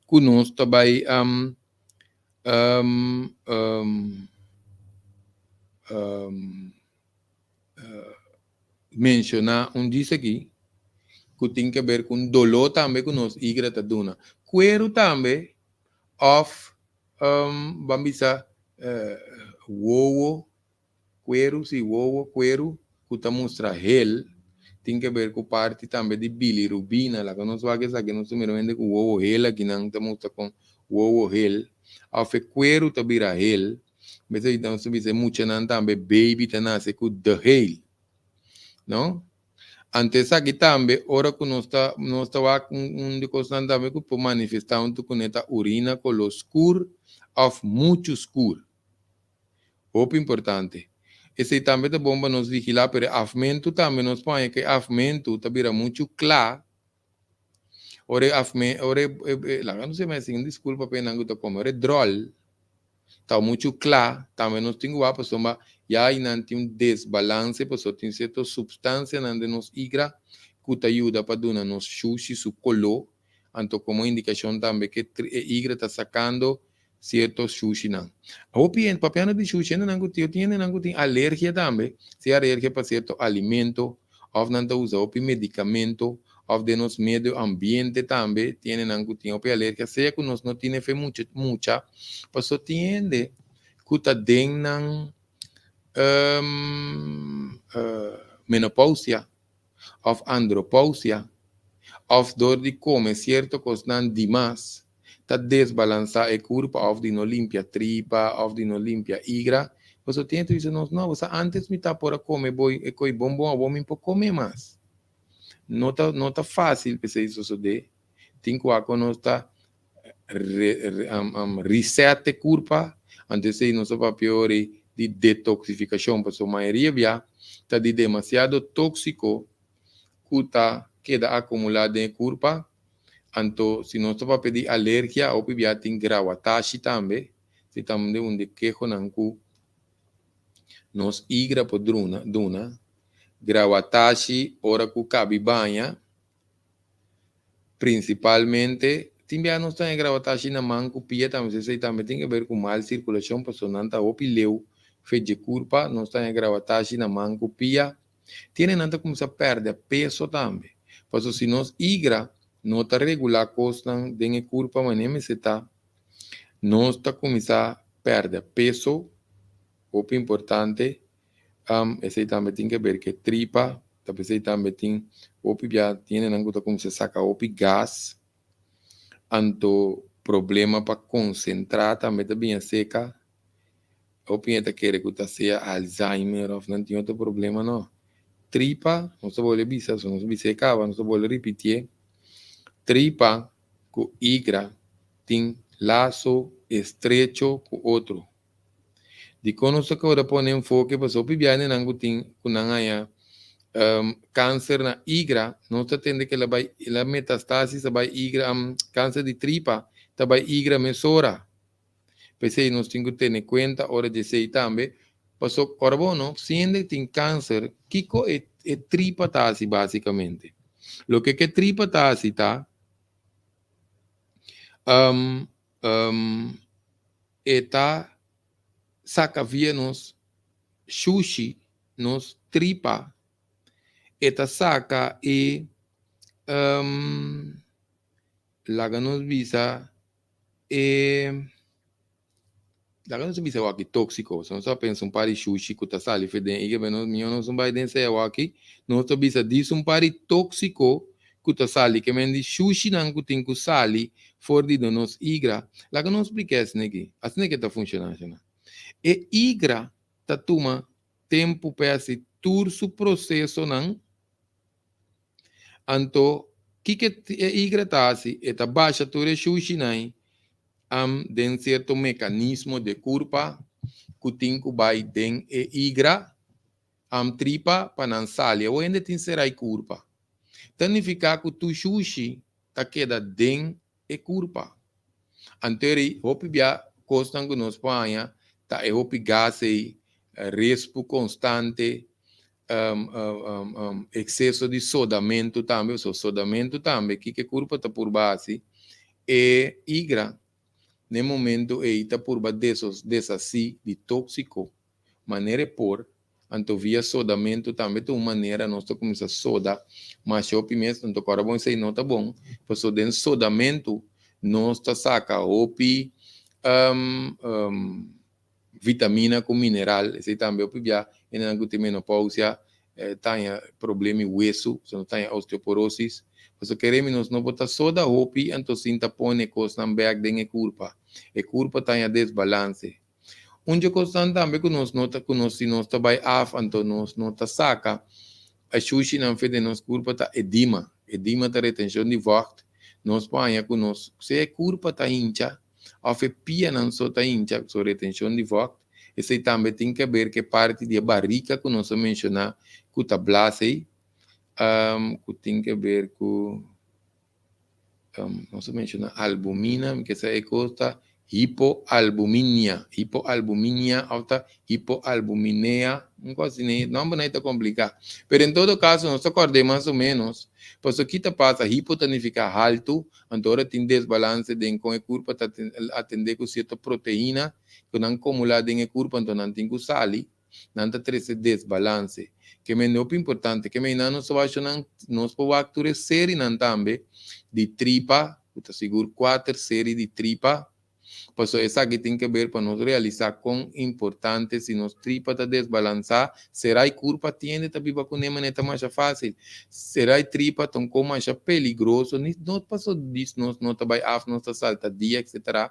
ku nos ta bai menshoná un djis aki ku tin ke ber ku un doló tambe ku nos igra ta duna. Kueru tambe of Ban bisa wowo, kueru, si wowo, kueru ku ta mustra hel tin ke ber ku parti tambe di bilirubina. Laga nos wak esaki, nos ta mira un hende ku wowo hel aki nan ta mustra kon wowo hel òf e kueru ta bira hel. Mester nos ta bisa e muchanan tambe baby ta nase ku de hel, no? Anto esaki tambe ora ku nos ta nos ta wak un un di kosnan tambe ku por manifestá huntu kuné ta urina koló skur òf muchu skur. Hopi importante. Esei tambe ta bon pa nos vigilá pero e afmentu tambe nos por haña ku e afmentu ta bira muchu kla ora e afme ora e laga nos yama esei un diskulpa pa e nan ku ta kome ora e dròl. Ta muchu kla, tambe nos tin ku wak pasobra ya einan tin un desbalanse pasobra tin sierto supstansianan den nos igra ku ta yuda pa duna nos shushi su koló, anto komo indikashon tambe ke e igra ta sakando sierto shushinan. Hopi hende, papiando di shushi, hendenan ku tin, tin hendenan ku tin alergia tambe, sea alergia pa sierto alimento òf nan ta usa hopi medikamento òf den nos medio ambiente tambe tin hendenan ku tin hopi alergia, sea ku nos no tine fe mucha mucha, pasobra tin hende ku ta den nan menopausia òf andropausia òf dor di kome sierto kosnan dimas ta desbalansá e kurpa òf di no limpia tripa òf di no limpia igra, pasobra tin hende ta bisa nos, no, bo sa antes mi ta por a kome bo e koi bon bon awor mi por kome mas. No ta no ta fásil p'esei sosodé, tin ku wak ku nos ta reset e kurpa, anto esei nos ta papia ora di detoksifikashon, pasobra mayoria bia ta di demasiado tóksiko ku ta keda akumulá den e kurpa. Anto si nos ta papia di alergia hopi bia tin grawatashi tambe, si tambe un di kehonan ku nos igra por druna duna. Grawatashi ora ku kabi baña, prinsipalmente tin bia nos ta haña grawatashi na man ku pia tambe, si esei tambe tin keber ku mal sirkulashon pasobra nan ta hopi leu fe dje kurpa, nos ta haña grawatashi na man ku pia. Tiene nan ta kuminsá pèrdè peso tambe. Pasobra si nos igra no ta regulá kosnan den e kurpa manera mester ta, nos ta kuminsá pèrdè peso, hopi importante. Esei tambe tin ke ber ku e tripa, ta p'esei tambe tin hopi bia tiene nan ku ta kuminsá saka hopi gas, anto problema pa konsentrá tambe ta bini aseka. Hopi hende ta kere ku ta sea Alzheimer òf nan tin otro problema, no. Tripa, nos ta bolbe bisa, so nos a bisa e kaba, nos ta bolbe ripitié. Tripa ku igra tin laso estrecho ku otro. Dikon nos ta kouda pone enfoke? Pasobra hopi biaha hendenan ku tin ku nan haña kanser na igra, nos ta tende ku el a bai, el a metastasis a bai igra, kanser di tripa ta bai igra mesora. P'esei nos tin ku tene kuenta ora di esei tambe, pasobra ora bo no si hende tin kanser, kiko e e tripa ta hasi basikamente? Loke ku e tripa ta hasi ta e ta saka via nos shushi, nos tripa, e ta saka e laga nos bisa E laga nos a bisa awaki tóksiko, so nos a pensa un par di shushi ku ta sali for den i nos mihó nos no bai den esei awaki, nos ta bisa dis un par di tóksiko ku ta sali ke men di shushinan ku tin ku sali for di den nos igra. Laga nos splika esei aki, asina ke ta funshoná asina. E igra ta tuma tempu pa e hasi tur su prosesonan. Anto, kiko e igra ta hasi? E ta basha tur e shushinan am den sierto mekanismo de kurpa ku tin ku bai den e igra am tripa pa nan sali. Awor hende tin serai kurpa. Ta nifiká ku tur shushi ta keda den e kurpa. Anto eri hopi bia kosnan ku nos por haña ta e hopi gas ei, respu konstante, ekseso di sodamentu tambe, pasobra sodamentu tambe kiko e kurpa ta purba hasi, e igra na e momento ei ta purba deshasí di tóksiko manera e por. Anto via sodamentu tambe ta un manera nos ta kuminsá soda masha hopi mes, anto ku ora bon esei no ta bon, pasobra den sodamentu nos ta saka hopi vitamina ku mineral, esei tambe hopi bia hendenan ku tin menopausia ta haña problema di wesu, pasobra nos ta haña osteoporosis, pasobra kere mi nos no por ta soda hopi anto sin ta pone kosnan bèk den e kurpa, e kurpa ta haña desbalanse. Un dje kosnan tambe ku nos no ta ku nos si nos ta bai af anto nos no ta saka e shushinan fe den nos kurpa ta edima. Edima ta retenshon di vògt. Nos por haña ku nos sea e kurpa ta hincha òf e pianan so ta hincha so retenshon di vògt. Esei tambe tin ke ber ku e parti di e barika ku nos a menshoná ku ta blas ei ku tin ke ber ku. Nos a menciona albumina, mi ke sa e kos ta Hipoalbuminia, hipoalbuminia òf ta hipoalbuminea, un kos asina, e nòmbernan ei ta kompliká. Pero en todo kaso nos ta kòrd'é mas o ménos, pasobra ki ta pasa, hipo ta nifiká haltu, anto ora tin desbalanse den kon e kurpa ta atendé ku sierto proteina ku nan kumulá den e kurpa, anto nan tin ku sali, nan ta trese desbalanse. Ke men hopi importante, ke men nan nos ta wak nan, nos por wak tur e serinan tambe di tripa, ku ta sigur kuater seri di tripa, pasobra esaki tin ke ber pa nos realisá kon importante si nos tripa ta desbalansá, sera e kurpa tiende ta biba kuné manera ta masha fásil. Sera e tripa ta un kos masha peligroso, ni no pasobra dis nos no ta bai af, nos ta salta dia, etcetera,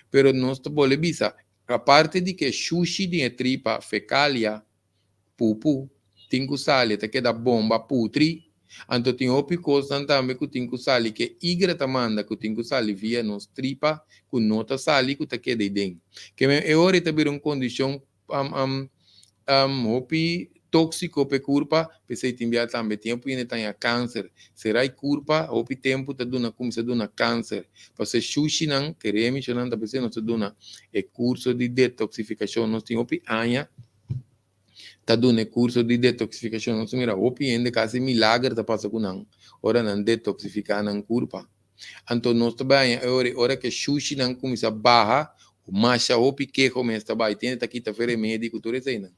pero nos ta bolbe bisa Aparte di ke shushi den e tripa, fekalia, pupu, tin ku sali, e ta keda bomba, putri. Anto tin hopi kosnan tambe ku tin ku sali ke igra ta manda ku tin ku sali via nos tripa ku no ta sali ku ta keda ei den. Ke men e ora ei ta bira un kondishon Hopi tóksiko pa e kurpa, p'esei tin bia tambe tin hopi hende ta haña kanser. Sera e kurpa hopi tempu ta duna kuminsá duna kanser. Pasobra e shushinan, kere mishonan ta p'esei nos ta duna e kurso di detoksifikashon. Nos tin hopi aña ta duna e kurso di detoksifikashon. Nos ta mira hopi hende kasi milager ta pasa ku nan ora nan detoksifiká nan kurpa. Anto nos ta bai haña e ora, ora ku e shushinan kuminsá baha, masha hopi keho mes ta bai, tin ta kita fe remedi ku tur eseinan.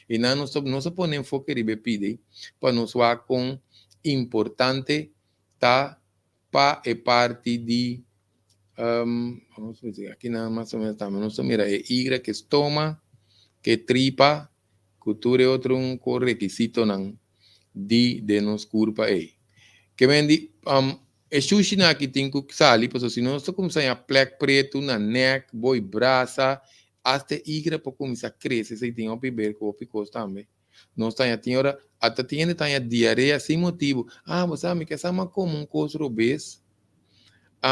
I nan nos ta nos a pone enfoke riba e pidi pa nos wak kon importante ta pa e parti di aki nan mas o menos tambe nos ta mira e igra ku e stoma, ku e tripa, ku tur e otro un ko rekisitonan di den nos kurpa ei. Ke men di E shushinan aki tin ku sali pasobra si no nos ta kuminsá haña plek pretu na nèk, boi brasa, asta e igra por kuminsá krese, esei tin hopi ber ku hopi kos tambe. Nos ta haña tin ora ata tin hende ta haña diarea sin motibu. Ah, bo sa mi ke sa mi a kome un kos robes, mi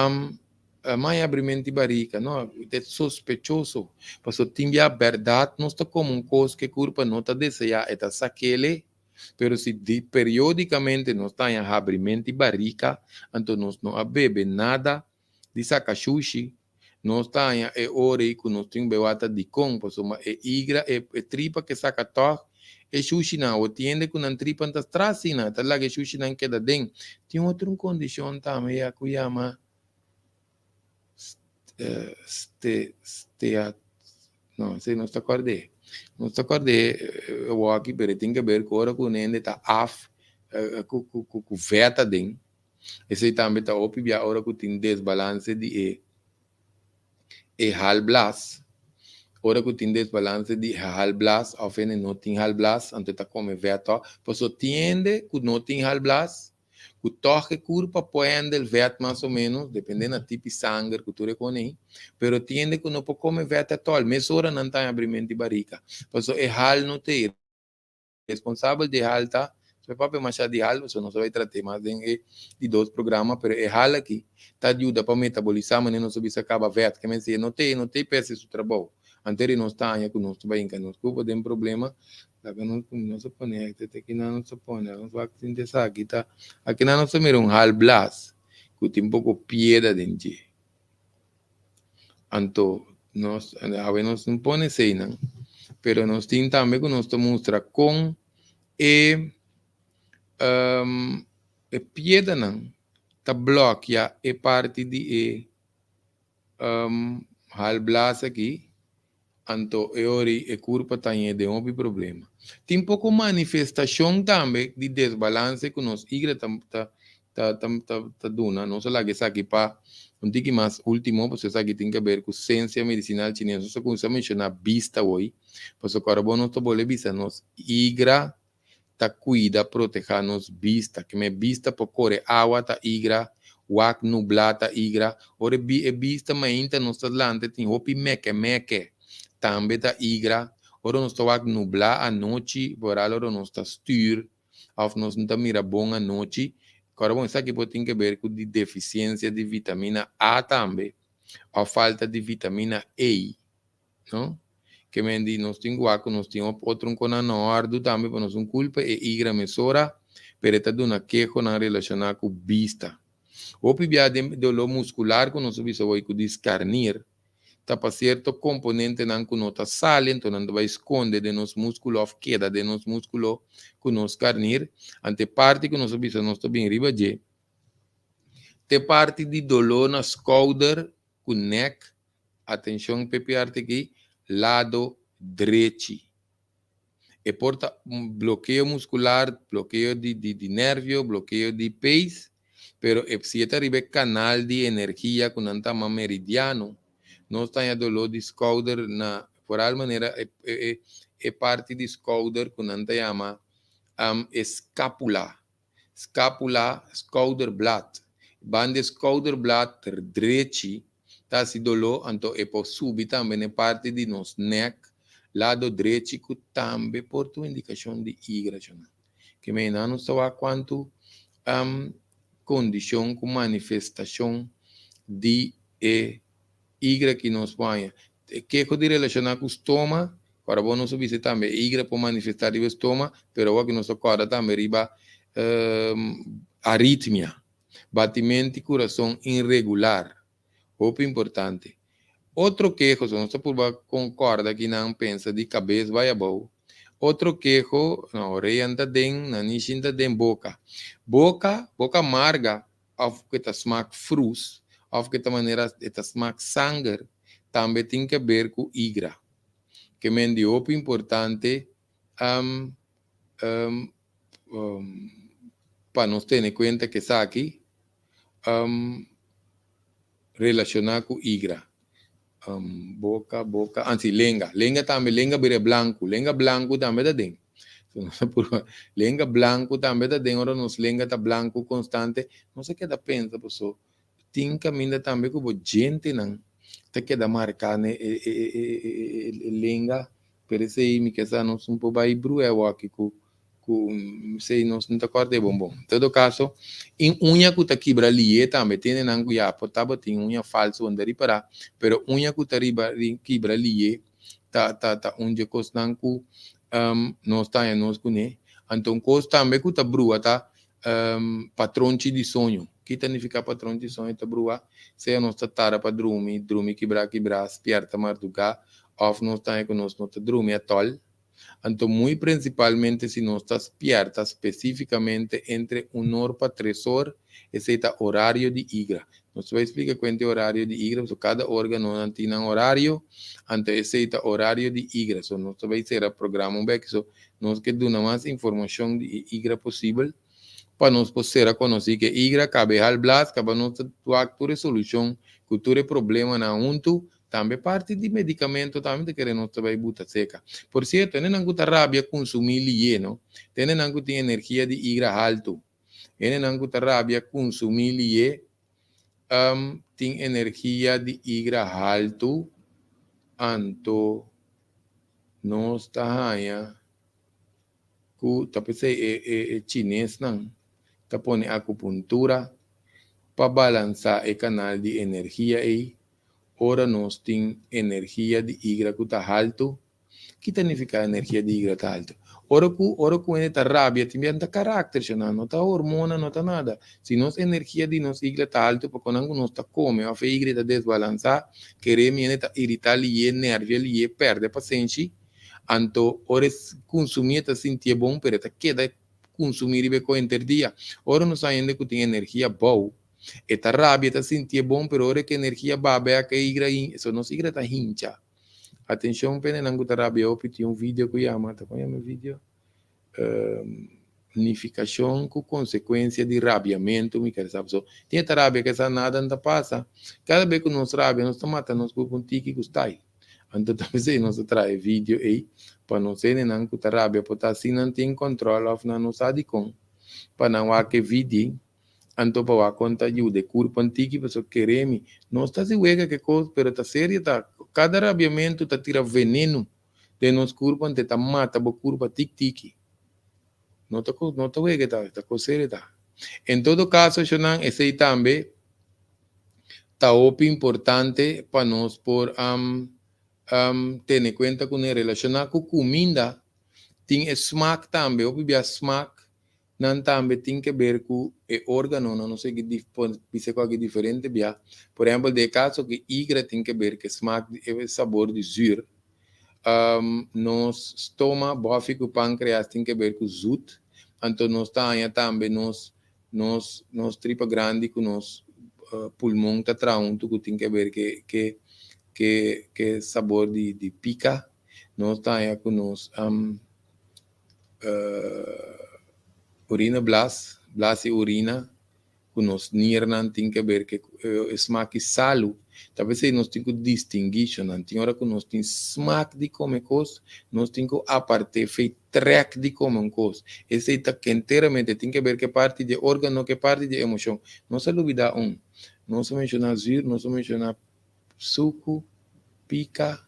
a haña abrimenti barika. No, ta sospechoso pasobra tin bia bèrdat nos ta kome un kos ku e kurpa no ta deseá, e ta sakele. Pero si di periodicamente nos ta haña habrimenti barica, anto nos no a bebe nada di saca shushi, nos ta haña e ora ei cu nos tin bewata dicon, pasobra e igra, e e tripa ke saca tog e shushinan. Awor tin hende cu nan tripa ta stra asina, ta laga e shushinan keda den. Tin otro un condicion tambe ya cu yama ste stea no esei nos ta kòrd'é nos ta kòrd'é awor aki pero e tin ke ber ku ora ku un hende ta af ku ku ku vèt aden esei tambe ta hopi bia ora ku tin desbalanse di e e halblas ora ku tin desbalanse di e halblas òf hende no tin halblas anto e ta kome vèt tòg pasobra tin hende ku no tin halblas ku tòg e kurpa por hèndel vèt mas o ménos, dependé na tipi sanger ku tur e kone ei, pero tin hende ku no por kome vèt atòl, mesora nan ta abrimenti barika, pasobra e hal no ta ei. Responsabel di e hal ta, nos por papia mashá di hal, pasobra nos ta bai trat'é mas den e di dos programa, pero e hal aki ta yuda pa metabolisá manera nos a bisa kaba vèt, ke men si e no ta ei, no ta ei pèsè su trabou. Antes di nos ta haña ku nos ta bai hinka nos kurpa den problema, Laga nos pone, nos a pone te te kinan nos a pone, nos wak tin esaki ta, akinan nos a mira un halblas ku tin poko piedra den dje. Anto nos, awe nos no pone eseinan, pero nos tin tambe ku nos ta mustra kon e e piedranan ta blòkia e parti di e halblas aki. Anto e ora ei e kurpa ta hañ'é den hopi problema. Tin poko manifestashon tambe di desbalanse ku nos igra ta ta ta ta ta duna. Nos a laga esaki pa un tiki mas último, pasobra esaki tin ke ber ku sensia medisinal chines. Nos a kuminsá menshoná bista hoy, pasobra ku ora bo nos ta bolbe bisa nos igra ta kuida protehá nos bista. Keme bista por kore awa ta igra, wak nublá ta igra. Ora e bista mainta nos ta lanta tin hopi meke meke, tambe ta igra. Ora nos ta wak nublá anochi, vooral ora nos ta stuur òf nos no ta mira bon anochi. Kòrda bon esaki por tin ke ber ku di defisiensia di vitamina A tambe òf falta di vitamina E. No? Ke men di nos tin guak ku nos tin otro un kona na òrdu tambe pa nos un kulpa e igra mesora, pero e ta duna kehonan relashoná ku bista. Hopi bia den doló muskular ku nos a bisa woi ku di skarnir, ta pa sierto komponentenan ku no ta sali, anto nan ta bai skonde den nos múskulo òf keda den nos múskulo ku nos karnir. Anto e parti ku nos a bisa nos ta bin riba dje, ta e parti di doló na skouder ku nèk, atenshon p'e parti aki, lado drechi. E por ta un blokeo muskular, blokeo di di nervio, blokeo di peis, pero e si e ta riba e kanal di energia ku nan ta yama meridiano, nos ta haña doló di skouder na foral manera e e e parti di skouder ku nan ta yama e skapula. Scapula, schouderblad. Banda e schouderblad drechi ta hasi doló, anto e por subi tambe na e parti di nos nek, lado drechi ku tambe por ta un indikashon di igra shona. Ke mei nan nos ta wak kuantu kondishon ku manifestashon di e igra ki nos por haña. E keho di relashoná ku stoma, ora bo nos a bisa tambe e igra por manifestá riba e stoma, pero awor ki nos ta kòrda tambe riba aritmia, batimento di kurason inregular, hopi importante. Otro keho, so nos ta purba konkorda ki nan pensa di kabes bai abou. Otro keho, na oreanan ta den, nanishi ta den, boka. Boka, boka marga, òf ku ta smak frus, òf ku ta manera ta smak sanger, tambe tin ke ber ku igra. Ke men di hopi importante pa nos tene kuenta ku esaki relashoná ku igra. Boka, boka, ansi lenga. Lenga tambe, lenga bira blanku. Lenga blanku tambe ta den. Lenga blanku tambe ta den, ora nos lenga ta blanku konstante, nos a keda pensa paso tin kaminda tambe ku bo djentenan ta keda marká na e e e e lenga, pero esei mi ke sa nos un por bai brua awor aki ku ku esei nos no ta kòrda e bon bon. En todo kaso, in uña ku ta kibra lié tambe, tin hendenan ku ya por tabatin uña falsu bo no ta ripará, pero uña ku ta riba kibra lié ta ta ta un dje kosnan ku nos ta haña nos kuné. Anto un kos tambe ku ta brua ta patronchi di soño. Ki ta nifiká patronchi di soño ta brua? Sea nos ta tarda pa drumi, drumi kibrá kibrá, spièrta mardugá, òf nos ta haña ku nos no ta drumi atòl. Anto muy prinsipalmente si nos ta spièrta spesífikamente entre un or pa tres or, esei ta orario di igra. Nos ta bai splika kuenta e orario di igra, pasobra kada órganonan tin nan orario, anto esei ta orario di igra. So nos ta bai sera programa un bek, so nos ke duna mas informashon di e igra posibel pa nos por sera konosí ku e igra kabe halblas, kaba nos ta wak tur e solushon ku tur e problemanan huntu. Tambe parti di medikamento tambe ta kere nos ta bai buta seka. Por sierto, hendenan ku ta rabia kunsumí lié, no? Ta hendenan ku tin energia di igra haltu. Hendenan ku ta rabia kunsumí lié tin energia di igra haltu, anto nos ta haña ku ta p'esei e e e chinesnan ta pone akupuntura pa balansá e kanal di energia ei. Ora nos tin energia di igra ku ta haltu, ki ta nifiká energia di igra ta haltu? Ora ku ora ku hende ta rabia tin biaha no ta karakter shona, no ta hormona, no ta nada. Si nos energia di nos igra ta haltu pa konan ku nos ta kome òf e igra ta desbalansá, kere mi hende ta iritá lié, nèrvia lié, pèrdè pasenshi, anto ora e kunsumí e ta sintié bon pero e ta keda kunsumí riba e kos henter dia. Ora nos haña hende ku tin energia bou, E ta rabia, e ta sintié bon, pero ora ku energia baha bek e igra so nos igra ta hincha. Atenshon pendenan ku ta rabia hopi, tin un video ku yama, ta kon yama e video? Nifikashon ku konsekuensia di rabiamentu, mi kere sa pasobra tin e ta rabia ke sa nada no ta pasa. Kada bes ku nos rabia nos ta mata nos kurpu un tiki ku style. Anto ta p'esei nos ta traha e video ei pa nos hendenan ku ta rabia por ta si nan tin kòntròl òf nan no sa dikon pa nan wak e video. Anto pa wak kon ta yuda e kurpa ntiki pasobra kere mi nos ta hasi wega ke kos pero ta serio ta kada rabiamentu ta tira venenu den nos kurpa ante ta mata bo kurpa tik tiki no ta no ta wega ta ta kos serio ta en todo kaso eshonan esei tambe ta hopi importante pa nos por tene kuenta kuné relashoná ku kuminda tin e smak tambe hopi bia smak. nan tambe tin ke ber ku e órganonan, nos a bisa ku aki diferente bia. Por ehèmpel, den e kaso ku igra tin ke ber ku e smak, e sabor di zür. Nos stoma, bòfi ku pankreas tin ke ber ku zut. Anto nos ta haña tambe nos nos nos tripa grandi ku nos pulmon ta traha huntu ku tin ke ber ke ke ke ke sabor di di pika. Nos ta haña ku nos urina blas, blas di urina ku nos niernan tin ke ber ke e smak di salu. Ta p'esei nos tin ku distinguí shonnan. Tin ora ku nos tin smak di kome kos, nos tin ku apart'é fei trèk di kome un kos. Esei ta kenteramente tin ke ber ke parti di e órgano, ke parti di e emoshon. Nos a lubidá un. Nos a menshoná zür, nos a menshoná suku, pika,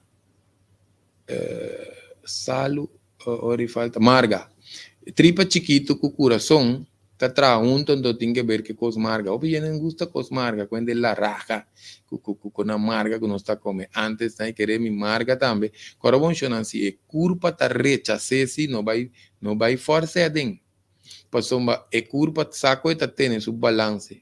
salu, ora di falta, marga. Tripa chikitu ku kurason ta traha huntu anto tin ke ber ke kos marga. Hopi hende no gusta kos marga, ku hende laraha ku ku ku nan marga ku nos ta kome. Antes nan e kere mi marga tambe. Kòrda bon shonnan si e kurpa ta rechas'é si no bai no bai fòrs'é aden. Pasobra e kurpa sa ku e ta tene su balanse.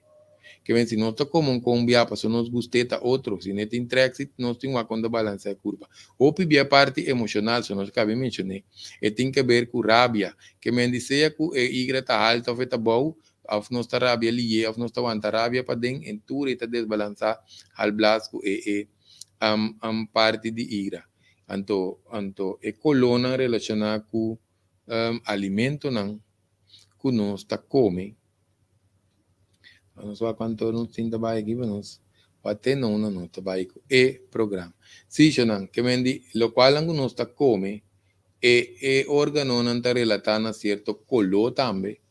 Ke men si nos ta kome un kon bia pasobra nos gust'é ta otro. Si no e tin trèk si nos tin wak kon ta balansá e kurpa. Hopi bia e parti emoshonal so nos kabi menshoné. E tin ke ber ku rabia. Ke men di sea ku e igra ta haltu òf e ta bou, òf nos ta rabia lihé òf nos ta wanta rabia paden, en tur e ta desbalansá hal blas ku e e parti di igra. Anto anto e kolónan relashoná ku alimentonan ku nos ta kome. Nos wak kuantu nos tin ta bai aki pa nos wak te nona nos ta bai ku e programa. Sí, shonnan, ke men di lokualnan ku nos ta kome, e e organonan ta relatá na sierto koló tambe.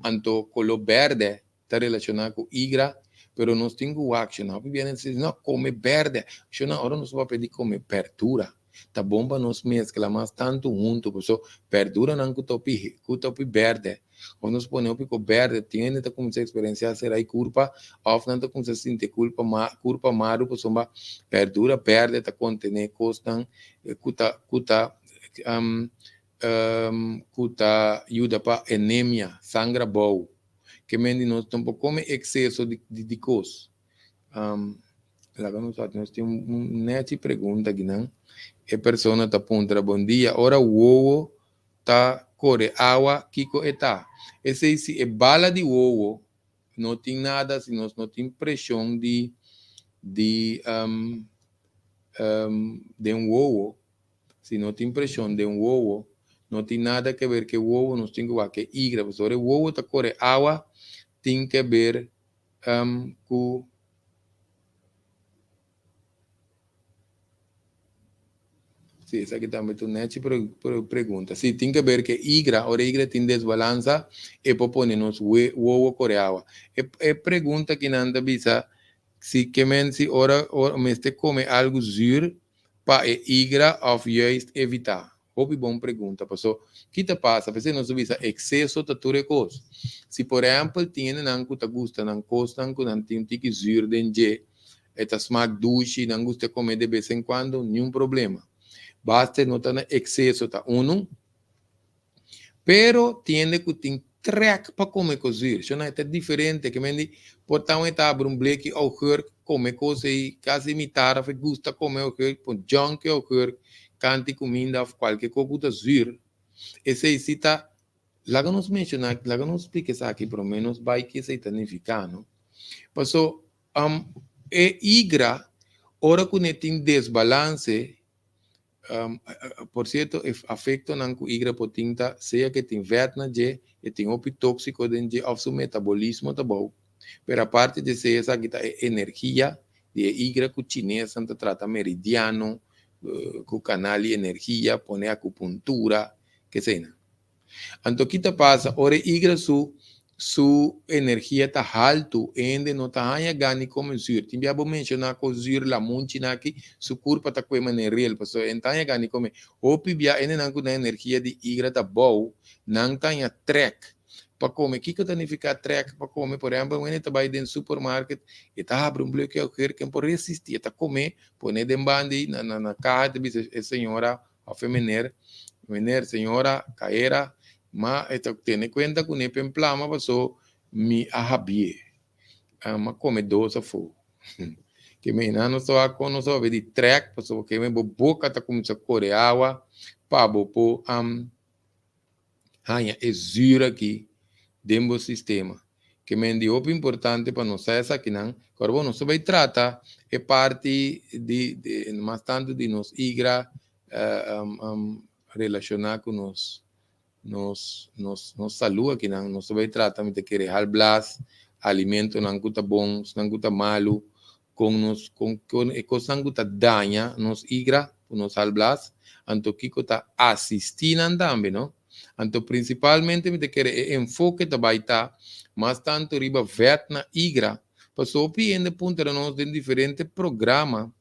Anto koló bèrdè ta relashoná ku igra, pero nos tin ku wak shonnan. Hopi bia nan ta no kome bèrdè. Shonnan, ora nos papia di kome bèrdura, ta bon pa nos meskla mas tantu huntu, paso bèrduranan ku ta hopi ku ta hopi bèrdè, òf nos pone hopi ku bèrdè, tin hende ta kuminsá eksperensiá serai kurpa, òf nan ta kuminsá sinti kulpa ma kurpa maru pasobra bèrdura bèrdè ta kontené kosnan ku ta ku ta ku ta yuda pa enemia, sangra bou. Ke men di nos no por kome ekseso di di kos. Laga nos wak, nos tin un nechi pregunta akinan. E persona ta puntra, Bon dia, ora wowo ta kore awa, kiko e ta? Esei si e bala di wowo no tin nada, si nos no tin preshon di di den wowo, Si no tin preshon den wowo, no tin nada ke ber ke wowo, nos tin ku wak ke igra, pasobra e wowo ta kore awa, tin ke ber ku Si, esaki tambe ta un nechi pregunta. Si, tin ke ber ke igra, ora igra tin desbalansa, e por pone nos wowo kore awa. E pregunta ki nan ta bisa, si ke men si ora mester kome algu zuur, Pa e igra of juist evita? Hopi bon pregunta, paso ki ta pasa? P'esei nos ta bisa exceso ta tur e kos. Si por ehempel tin hendenan ku ta gusta nan kosnan ku nan tin un tiki zuur den dje, e ta smak dushi, nan gusta kome de bes en kuando, niun problema. Basta e no ta na exceso ta unu. Pero tin hende ku tin trèk pa kome kos zuur. Shona e ta diferente. Ke men di por ta un e ta abri un bleki augurk kome kos ei kasi mitar òf e gusta kome augurk pon jònki augurk kanti kuminda òf kualke kos ku ta zuur. Esei si ta laga nos menshoná laga nos splika esaki promé nos bai ke esei ta nifiká no. Paso e igra ora ku ne tin desbalanse Por cierto, e afectonan cu igra por tin ta sea cu e tin vet na dje, e tin hopi toxico den dje of su metabolismo ta bou. Pero aparte di esey esaki ta e energia di e igra cu chinesnan ta trata meridiano, cu canal di energia, pone acupuntura, keseynan. Anto ki ta pasa ora e igra su su energia ta haltu, e hende no ta haña gana di kome zür. Tin bia bo menshoná ku zür lamunchinan aki su kurpa ta kue manera riel, pasobra e no ta haña gana di kome. Hopi bia hendenan ku nan energia di igra ta bou, nan ta haña trèk pa kome. Kiko ta nifiká trèk pa kome? Por ehèmpel, un hende ta bai den supermarket, e ta habri un blokio augurk, e no por resistí, e ta kome, pone den banda ei na na kaha, e ta bisa e señora Of e meneer, meneer, señora, caera, Ma e ta tene kuenta ku ne pen plama paso mi a habié. Mi a kome dos afó. Ke mi nan no sa kon nos a di trèk paso ke mi bo boka ta kuminsá kore awa pa bo por haña e zuur aki den bo sistema. Ke men di hopi importante pa nos sa esakinan. Kòrda bo nos ta bai trata e parti di mas tantu di nos igra relashoná ku nos nos nos nos salú akinan. Nos ta bai trata mi ta kere halblas, alimentonan ku ta bon, esnan ku ta malu, kon nos kon kon e kosnan ku ta daña nos igra ku nos halblas, anto kiko ta asistí nan tambe, no. Anto prinsipalmente mi ta kere e enfoke ta bai ta mas tantu riba vèt na igra, pasobra hopi hende puntra nos den diferente programa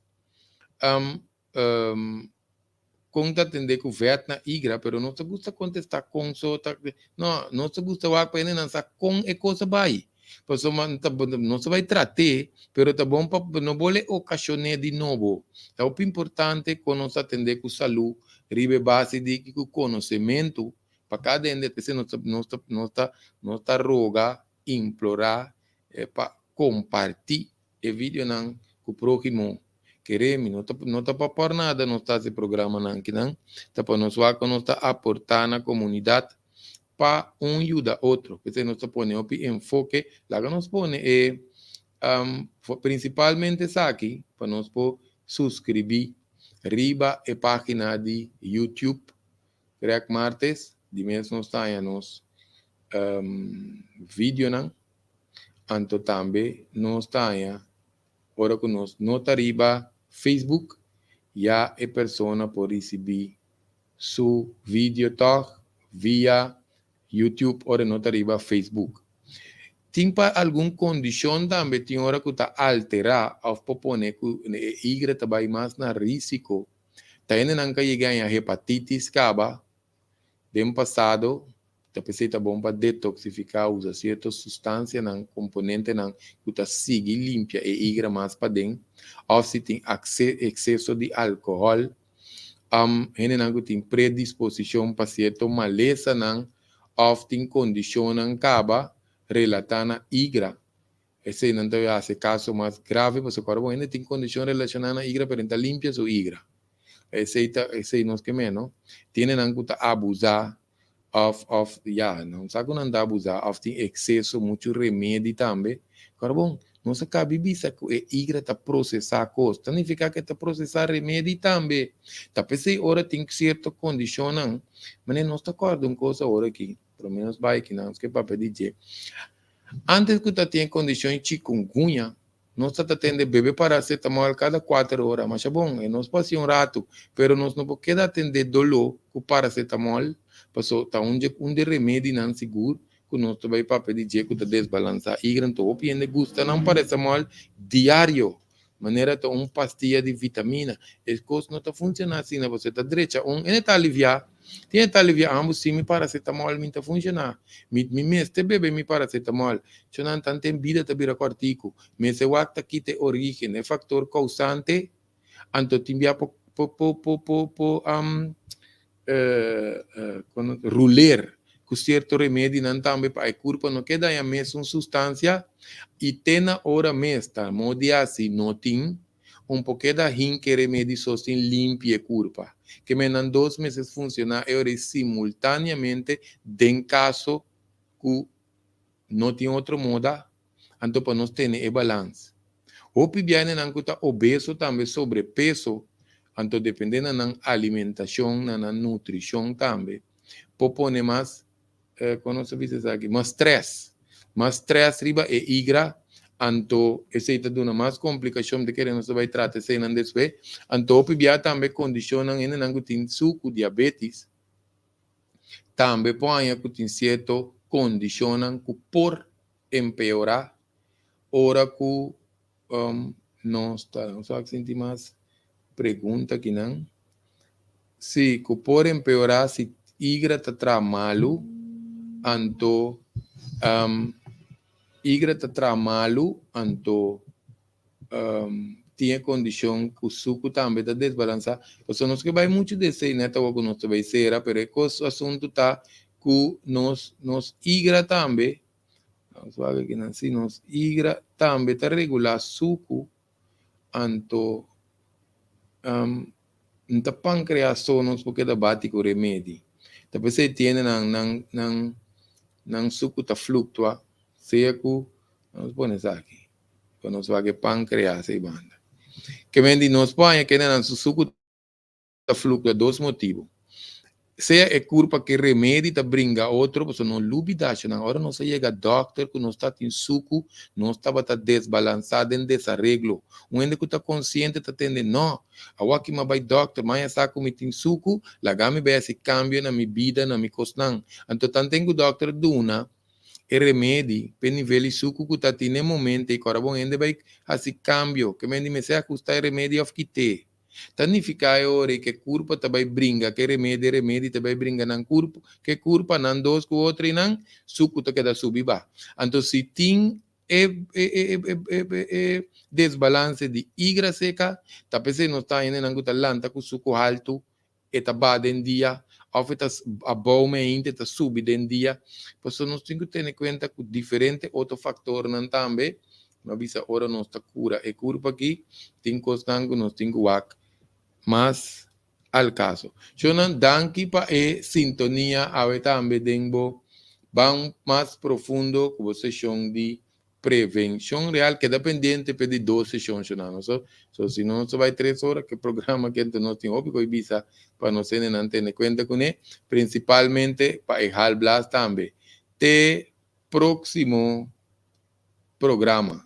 kon ta atendé ku vèt na igra, pero nos ta gusta kontestá kon so ta, no, nos ta gusta wak pa hendenan sa kon e kos a bai. Pasobra nos ta bai trat'é, pero ta bon pa no bole okashon'é di nobo. Ta hopi importante kon nos ta atendé ku salú riba e base di ku konosementu pa kada hende. P'esei nos ta nos ta nos ta nos ta roga, implorá pa kompartí e videonan ku próhimo. Kere mi no ta no ta pa por nada nos ta hasi programanan akinan, ta pa nos wak ku nos ta aportá na komunidat pa un yuda otro. P'esei nos ta pone hopi enfoke, laga nos pone e prinsipalmente esaki pa nos por suskribí riba e página di YouTube Greg Martes, di mes nos ta haña nos videonan, anto tambe nos ta haña Ora ku nos no ta riba Facebook, ya e persona por risibí su video tòg via YouTube ora e no ta riba Facebook. Tin pa algun kondishon tambe tin ora ku ta alterá òf por pone ku e igra ta bai mas na rísiko. Ta hendenan ka yega haña hepatitis kaba Den pasado, ta p'esei ta bon pa detoksifiká, usa sierto sustansianan, komponentenan ku ta sigui limpia e igra mas paden, òf si tin ekseso di alkohòl. Hendenan ku tin predisposishon pa sierto malesanan òf tin kondishonnan kaba relatá na igra, eseinan ta hasi e kaso mas grave pasobra ora bo hende tin kondishon relashoná na igra pero e ta limpia su igra. Esei ta, esei nos ke meno. Tiene nan ku ta abusá òf, òf, ya, nan sa ku nan ta abusá òf tin ekseso, muchu remedi tambe. Kòrda bon, nos a kabi bisa ku e igra ta prosesá kos. Ta nifiká ku e ta prosesá remedi tambe. Ta p'esei ora tin sierto kondishonnan, manera nos ta kòrda un kos awor aki, por lo menos bai aki nan, nos ke papia di dje. Ántes ku ta tin e kondishon chikungunya, Nos ta ta tende bebe paracetamol kada kuater ora, masha bon, e nos por hasi un ratu, pero nos no por keda atende doló ku paracetamol, paso ta un dje un di remedinan sigur ku nos ta bai papia di dje ku ta desbalansá igra. Anto hopi hende gusta nan paracetamol diario, manera ta un pastia di vitamina. E kos no ta funshoná asina, pasobra e ta drecha un, e ta aliviá. Tin e ta alivia ambos sin mi paracetamol mi ta funciona. Mi mi mester bebe mi paracetamol. Chonan tan ten bida ta bira cortico. Mester wak ta kita e origen, e factor causante, anto tin bia por por por por por por ruler cu cierto remedinan tambe pa e curpa no keda daña mesun sustancia y te na ora mes ta modi haci no tin. Un por keda hinke remedi so sin limpia e kurpa. Ke men nan dos mester funshoná e ora ei simultáneamente den kaso ku no tin otro moda, anto pa nos tene e balans. Hopi bianenan ku ta obeso tambe sobrepeso, anto dependé na nan alimentashon, na nan nutrishon tambe, por pone mas Kon nos ta bisa esaki? Mas stress. Mas stress riba e igra, anto esei ta duna mas komplikashon. Mi ta kere nos ta bai trata eseinan despues. Anto hopi bia tambe kondishonnan hendenan ku tin suku, diabetis, tambe por haña ku tin sierto kondishonnan ku por empeorá ora ku nos ta, nos a sinti mas pregunta akinan. Sí, ku por empeorá si igra ta traha malu, anto igra ta traha malu, anto tin e kondishon ku suku tambe ta desbalansá. Pasobra nos ke bai muchu di esei, nèt awor ku nos ta bai sera, pero e kos asuntu ta. ku nos nos igra tambe, nos wak aki nan, si nos igra tambe ta regulá suku, anto um, no ta pankreas so nos por keda bati ku remedi. Ta p'esei tiene nan nan nan nan suku ta fluktua, sea ku, nos pone esaki, pa nos wak e pankreas ei banda. Ke men di nos por haña kende nan su suku ta fluktua dos motibu. Sea e kurpa ke remedi ta bringa otro, pasobra no lubida nan ora nos a yega dòkter ku nos ta tin suku, nos tabata desbalansá den desareglo. Un hende ku ta konsiente ta tende, no, awor aki mi a bai dòkter, maña sa ku mi tin suku, laga mi bai hasi kambio na mi bida, na mi kosnan. Anto tanten ku dòkter duna e remedi p'e nivel di suku ku ta tin e momento ei, ku ora bon hende bai hasi kambio, ke men di mester ahustá e remedi òf kit'é. Ta nifiká e ora ei ku e kurpa ta bai bringa ku e remedi, e remedi ta bai bringa nan kurpa, ku e kurpa, nan dos ku otro i nan suku ta keda subi ba. Anto si tin e e e e e e e desbalanse di igra seka, ta p'esei nos ta haña nan ku ta lanta ku suku haltu, e ta ba den dia, òf e ta abou meinta e ta subi den dia. Pasobra nos tin ku tene kuenta ku diferente otro faktornan tambe. Mi a bisa ora nos ta kura e kurpa aki, tin kosnan ku nos tin ku wak mas al kaso. Shownan, danki pa e sintonia awe tambe den bo Ban Mas Profundo ku bo seshon di prevenshon real. Keda pendiente p'e di dos seshon, shownan. So, so si no nos ta bai 3 ora ku e programa aki, anto nos tin hopi ku bisa pa nos hendenan tene kuenta kuné, prinsipalmente pa e galblaas tambe. Te próksimo programa.